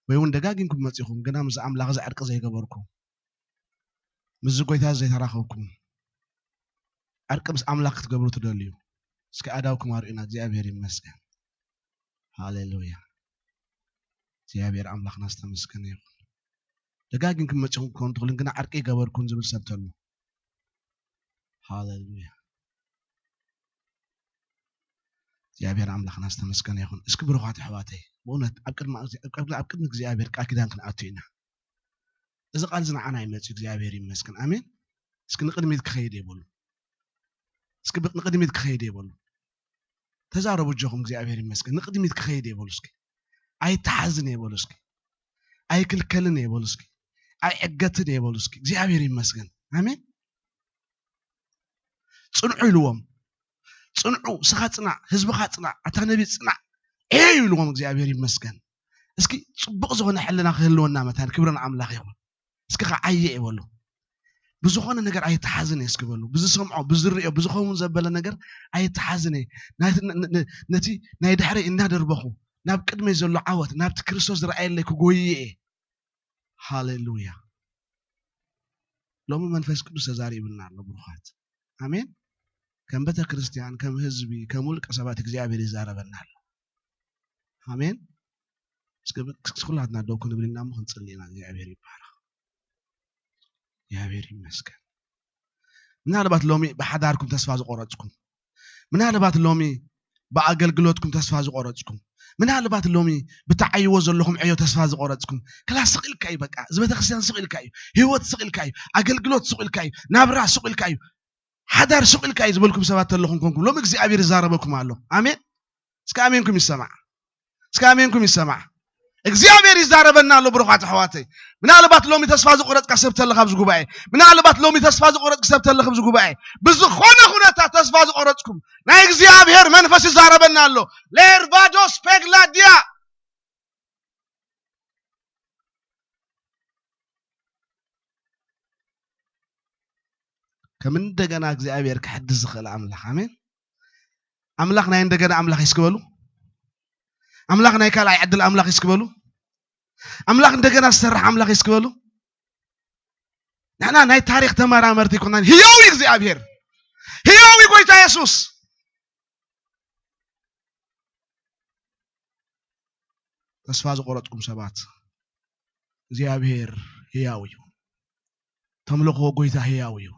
ወይ እውን ደጋጊምኩም መፂኹም ግና ምስ ኣምላኽ እዚ ዕርቂ ዘይገበርኩም ምስዚ ጎይታ ዘይተራኸብኩም ዕርቂ ምስ ኣምላኽ ክትገብሩ ትደልዩ እስኪ ኣእዳውኩም ኣርዩና እግዚኣብሔር ይመስገን ሃሌሉያ እግዚኣብሔር ኣምላኽና ዝተመስገነ ይኹን ደጋጊምኩም መፂኹም ክኾን ትኽእልን ግና ዕርቂ ይገበርኩም ዝብል ሰብ ተሎ ሃሌሉያ እግዚኣብሔር ኣምላኽና ዝተመስገነ ይኹን እስኪ ብሩኻት ኣሕዋተይ ብእውነት ኣብ ቅድሚ ኣብ ቅድሚ እግዚኣብሔር ቃል ኪዳን ክንኣቱ ኢና እዚ ቃል እዚ ንዓና ይመፅእ እግዚኣብሔር ይመስገን ኣሜን እስኪ ንቅድሚት ክኸይድ የበሉ እስኪ ንቅድሚት ክኸይድ የበሉ ተዛረቡ እጆኹም እግዚኣብሔር ይመስገን ንቅድሚት ክኸይድ የበሉ እስኪ ኣይተሓዝን የበሉ እስኪ ኣይክልከልን የበሉ እስኪ ኣይዕገትን የበሉ እስኪ እግዚኣብሔር ይመስገን ኣሜን ፅንዑ ኢልዎም ፅንዑ ስኻ ፅናዕ ህዝብኻ ፅናዕ ኣታ ነቢ ፅናዕ እዩ ኢልዎም እግዚኣብሔር ይመስገን እስኪ ፅቡቅ ዝኾነ ሕልና ክህልወና መታን ክብርን ኣምላኽ ይኹን እስኪ ከዓየ ይበሉ ብዝኾነ ነገር ኣይተሓዝን እየ እስኪ በሉ ብዝሰምዖ ብዝርዮ ብዝኸውን ዘበለ ነገር ኣይተሓዝን እየ ነቲ ናይ ድሕረይ እናደርበኹ ናብ ቅድመይ ዘሎ ዓወት ናብቲ ክርስቶስ ዝረኣየለይ ክጎይየ እየ ሃሌሉያ ሎሚ መንፈስ ቅዱስ ተዛሪብና ኣሎ ብሩኻት ኣሜን ከም ቤተ ክርስቲያን ከም ህዝቢ ከም ውልቀ ሰባት እግዚኣብሔር ይዛረበና ኣሎ ኣሜን እስኪ ኩላትና ደው ክንብል ኢና እሞ ክንፅሊ ኢና እግዚኣብሔር ይባረክ እግዚኣብሔር ይመስገን ምናልባት ሎሚ ብሓዳርኩም ተስፋ ዝቆረፅኩም ምናልባት ሎሚ ብኣገልግሎትኩም ተስፋ ዝቆረፅኩም ምናልባት ሎሚ ብትዓይዎ ዘለኹም ዕዮ ተስፋ ዝቆረጽኩም፣ ክላስ ስቕ ኢልካ እዩ፣ በቃ እዚ ቤተክርስትያን ስቕ ኢልካ እዩ፣ ህይወት ስቕ ኢልካ እዩ፣ ኣገልግሎት ስቕ ኢልካ እዩ፣ ናብራ ስቕ ኢልካ እዩ፣ ሓዳር ስቕ ኢልካ እዩ ዝበልኩም ሰባት ተለኹም ኮንኩም፣ ሎሚ እግዚኣብሔር ይዛረበኩም ኣሎ። ኣሜን። እስከ ኣሜንኩም ይሰማዕ። እስከ ኣሜንኩም ይሰማዕ። እግዚኣብሔር ይዛረበና ኣሎ ብሩኻት ኣሕዋተይ። ምናልባት ሎሚ ተስፋ ዝቆረጽካ ሰብ ተለኻ ኣብዚ ጉባኤ፣ ምናልባት ሎሚ ተስፋ ዝቆረጽክ ሰብ ተለኽ ኣብዚ ጉባኤ፣ ብዝኾነ ኩነታት ተስፋ ዝቆረጽኩም ናይ እግዚኣብሔር መንፈስ ይዛረበና ኣሎ። ሌርቫዶስ ፔግላድያ። ከም እንደገና እግዚኣብሔር ክሕድስ ዝኽእል ኣምላኽ። ኣሜን። ኣምላኽ ናይ እንደገና ኣምላኽ እዩ እስኪ በሉ። ኣምላኽ ናይ ካልኣይ ዕድል ኣምላኽ እዩ እስኪ በሉ። ኣምላኽ እንደገና ዝሰርሕ ኣምላኽ እዩ እስኪ በሉ። ንሕና ናይ ታሪኽ ተመራመርቲ ኣይኮናን። ህያው እዩ እግዚኣብሔር። ህያው እዩ ጎይታ የሱስ። ተስፋ ዝቆረጽኩም ሰባት፣ እግዚኣብሔር ህያው እዩ። ተምልኽዎ ጎይታ ህያው እዩ።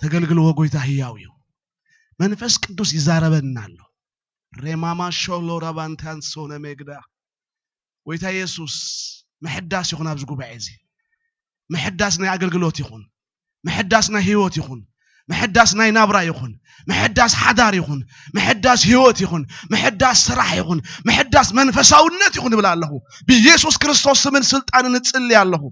ተገልግልዎ ጎይታ ህያው እዩ። መንፈስ ቅዱስ ይዛረበና ኣሎ። ሬማማ ሾሎ ራባንታን ሶነ ሜግዳ። ጎይታ የሱስ ምሕዳስ ይኹን ኣብዚ ጉባኤ እዚ። ምሕዳስ ናይ ኣገልግሎት ይኹን። ምሕዳስ ናይ ህይወት ይኹን። ምሕዳስ ናይ ናብራ ይኹን። ምሕዳስ ሓዳር ይኹን። ምሕዳስ ህይወት ይኹን። ምሕዳስ ስራሕ ይኹን። ምሕዳስ መንፈሳውነት ይኹን እብል ኣለኹ። ብኢየሱስ ክርስቶስ ስምን ስልጣንን እጽሊ ኣለኹ።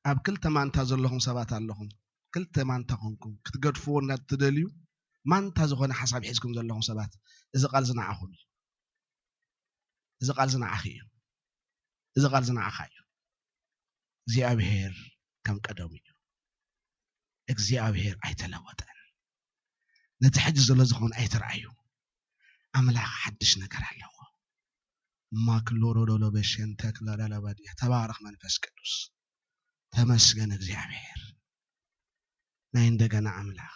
ኣብ ክልተ ማንታ ዘለኹም ሰባት ኣለኹም። ክልተ ማንታ ኮንኩም ክትገድፍዎ እንዳትደልዩ ማንታ ዝኾነ ሓሳብ ሒዝኩም ዘለኹም ሰባት፣ እዚ ቃል እዚ ንዓኹም እዩ። እዚ ቃል እዚ ንዓኺ እዩ። እዚ ቃል እዚ ንዓኻ እዩ። እግዚኣብሔር ከም ቀደሙ እዩ። እግዚኣብሔር ኣይተለወጠን። ነቲ ሕጂ ዘሎ ዝኾነ ኣይትርኣዩ። ኣምላኽ ሓድሽ ነገር ኣለዎ። ማክሎሮዶሎ በሸንተ ክላዳላባድያ። ተባረኽ መንፈስ ቅዱስ። ተመስገን እግዚኣብሔር። ናይ እንደገና ኣምላኽ፣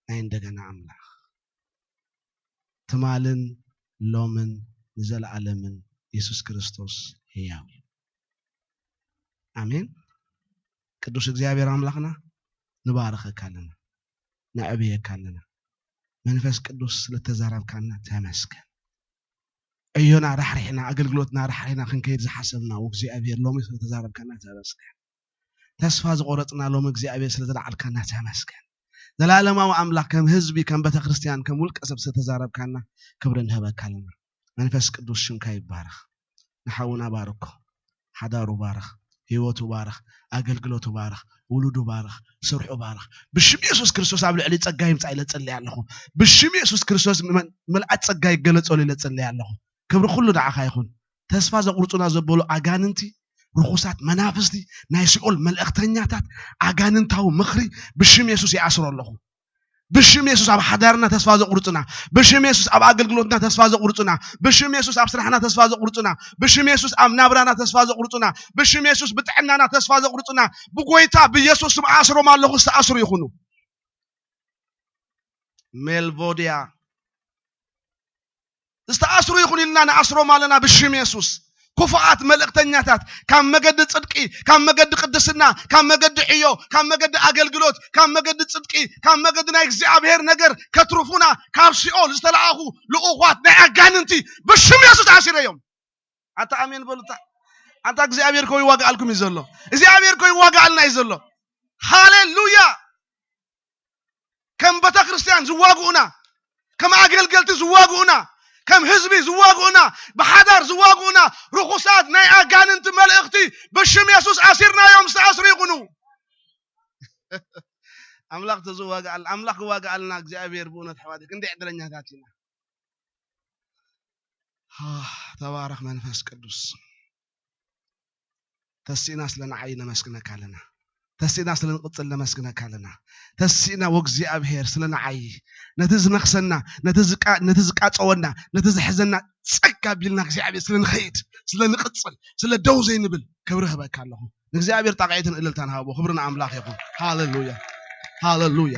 ናይ እንደገና ኣምላኽ። ትማልን ሎምን ንዘለኣለምን የሱስ ክርስቶስ ህያው እዩ። ኣሜን። ቅዱስ እግዚኣብሔር ኣምላኽና ንባርኸካ ኣለና፣ ነዕብየካ ኣለና። መንፈስ ቅዱስ ስለተዛረብካና ተመስገን። ዕዮና ራሕሪሕና፣ ኣገልግሎትና ራሕሪሕና ክንከይድ ዝሓሰብና እግዚኣብሔር ሎሚ ስለተዛረብካና ተመስገን። ተስፋ ዝቆረጽና ሎሚ እግዚኣብሔር ስለ ዘለዓልካና ተመስገን። ዘላለማዊ ኣምላኽ ከም ህዝቢ፣ ከም ቤተ ክርስቲያን፣ ከም ውልቀ ሰብ ስለተዛረብካና ክብሪ ንህበካ ኣለና። መንፈስ ቅዱስ ሽምካ ይባረኽ። ንሓውና ባርኮ፣ ሓዳሩ ባርኽ፣ ህይወቱ ባርኽ፣ ኣገልግሎቱ ባርኽ፣ ውሉዱ ባርኽ፣ ስርሑ ባርኽ። ብሽም የሱስ ክርስቶስ ኣብ ልዕሊ ጸጋ ይምጻእ ኢለ ጸልየ ኣለኹ። ብሽም የሱስ ክርስቶስ መ-፣ ምልኣት ጸጋ ይገለጸሉ ኢለ ጸልየ ኣለኹ። ክብሪ ኩሉ ንዓኻ ይኹን። ተስፋ ዘቑርጹና ዘበሉ ኣጋንንቲ፣ ርኹሳት መናፍስቲ፣ ናይ ሲኦል መልእኽተኛታት፣ ኣጋንንታዊ ምኽሪ ብሽም የሱስ ይኣስሮ ኣለኹ። ብሽም የሱስ ኣብ ሓዳርና ተስፋ ዘቑርጹና፣ ብሽም የሱስ ኣብ ኣገልግሎትና ተስፋ ዘቑርጹና፣ ብሽም የሱስ ኣብ ስራሕና ተስፋ ዘቑርጹና፣ ብሽም የሱስ ኣብ ናብራና ተስፋ ዘቑርጹና፣ ብሽም የሱስ ብጥዕናና ተስፋ ዘቑርጹና፣ ብጎይታ ብየሱስ ስም ኣስሮም ኣለኹ፣ ዝተኣስሩ ይኹኑ። ሜልቮድያ ዝተኣስሩ ይኹን ኢልና ንኣስሮም ኣለና ብሽም የሱስ። ክፉኣት መልእኽተኛታት ካብ መገዲ ጽድቂ፣ ካብ መገዲ ቅድስና፣ ካብ መገዲ ዕዮ፣ ካብ መገዲ ኣገልግሎት፣ ካብ መገዲ ጽድቂ፣ ካብ መገዲ ናይ እግዚኣብሔር ነገር ከትርፉና ካብ ሲኦል ዝተለኣኹ ልኡዃት ናይ ኣጋንንቲ ብሽም የሱስ ኣሲረዮም። ኣታ ኣሜን በሉታ። ኣታ እግዚኣብሔር እኮ ይዋጋኣልኩም እዩ ዘሎ። እግዚኣብሔር እኮ ይዋጋኣልና እዩ ዘሎ። ሃሌሉያ። ከም ቤተ ክርስቲያን ዝዋግኡና፣ ከም ኣገልገልቲ ዝዋግኡና፣ ከም ህዝቢ ዝዋግኡና፣ ብሓዳር ዝዋግኡና ርኹሳት ናይ ኣጋንንቲ መልእኽቲ ብሽም የሱስ ኣሲርናዮም፣ ዝተኣስሩ ይኹኑ። ኣምላኽ ተዝዋግኣል-፣ ኣምላኽ ክዋግኣልና እግዚኣብሔር ብእውነት ኣሕዋተይ ክንደይ ዕድለኛታት ኢና። ኣህ፣ ተባረኽ መንፈስ ቅዱስ። ተሲእና ስለ ንዓይ ነመስግነካ ኣለና። ተሲእና ስለ ንቕጽል ነመስግነካ ኣለና። ተሲእና ወእግዚኣብሔር ስለ ንዓይ፣ ነቲ ዝነኽሰና፣ ነቲ ዝቃ-፣ ነቲ ዝቃጸወና፣ ነቲ ዝሕዘና ጸጋ ቢልና እግዚኣብሔር ስለ ንኸይድ፣ ስለ ንቕጽል፣ ስለ ደው ዘይንብል ክብሪ ህበካ ኣለኹ። ንእግዚኣብሔር ጣቕዒትን እልልታን ሃቦ። ክብሪ ንኣምላኽ ይኹን። ሃሌሉያ። ሃሌሉያ።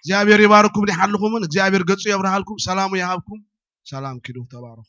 እግዚኣብሔር ይባርኩም፣ ይሓልኹምን። እግዚኣብሔር ገጹ የብርሃልኩም፣ ሰላሙ ይሃብኩም። ሰላም ኪዱ፣ ተባረኹ።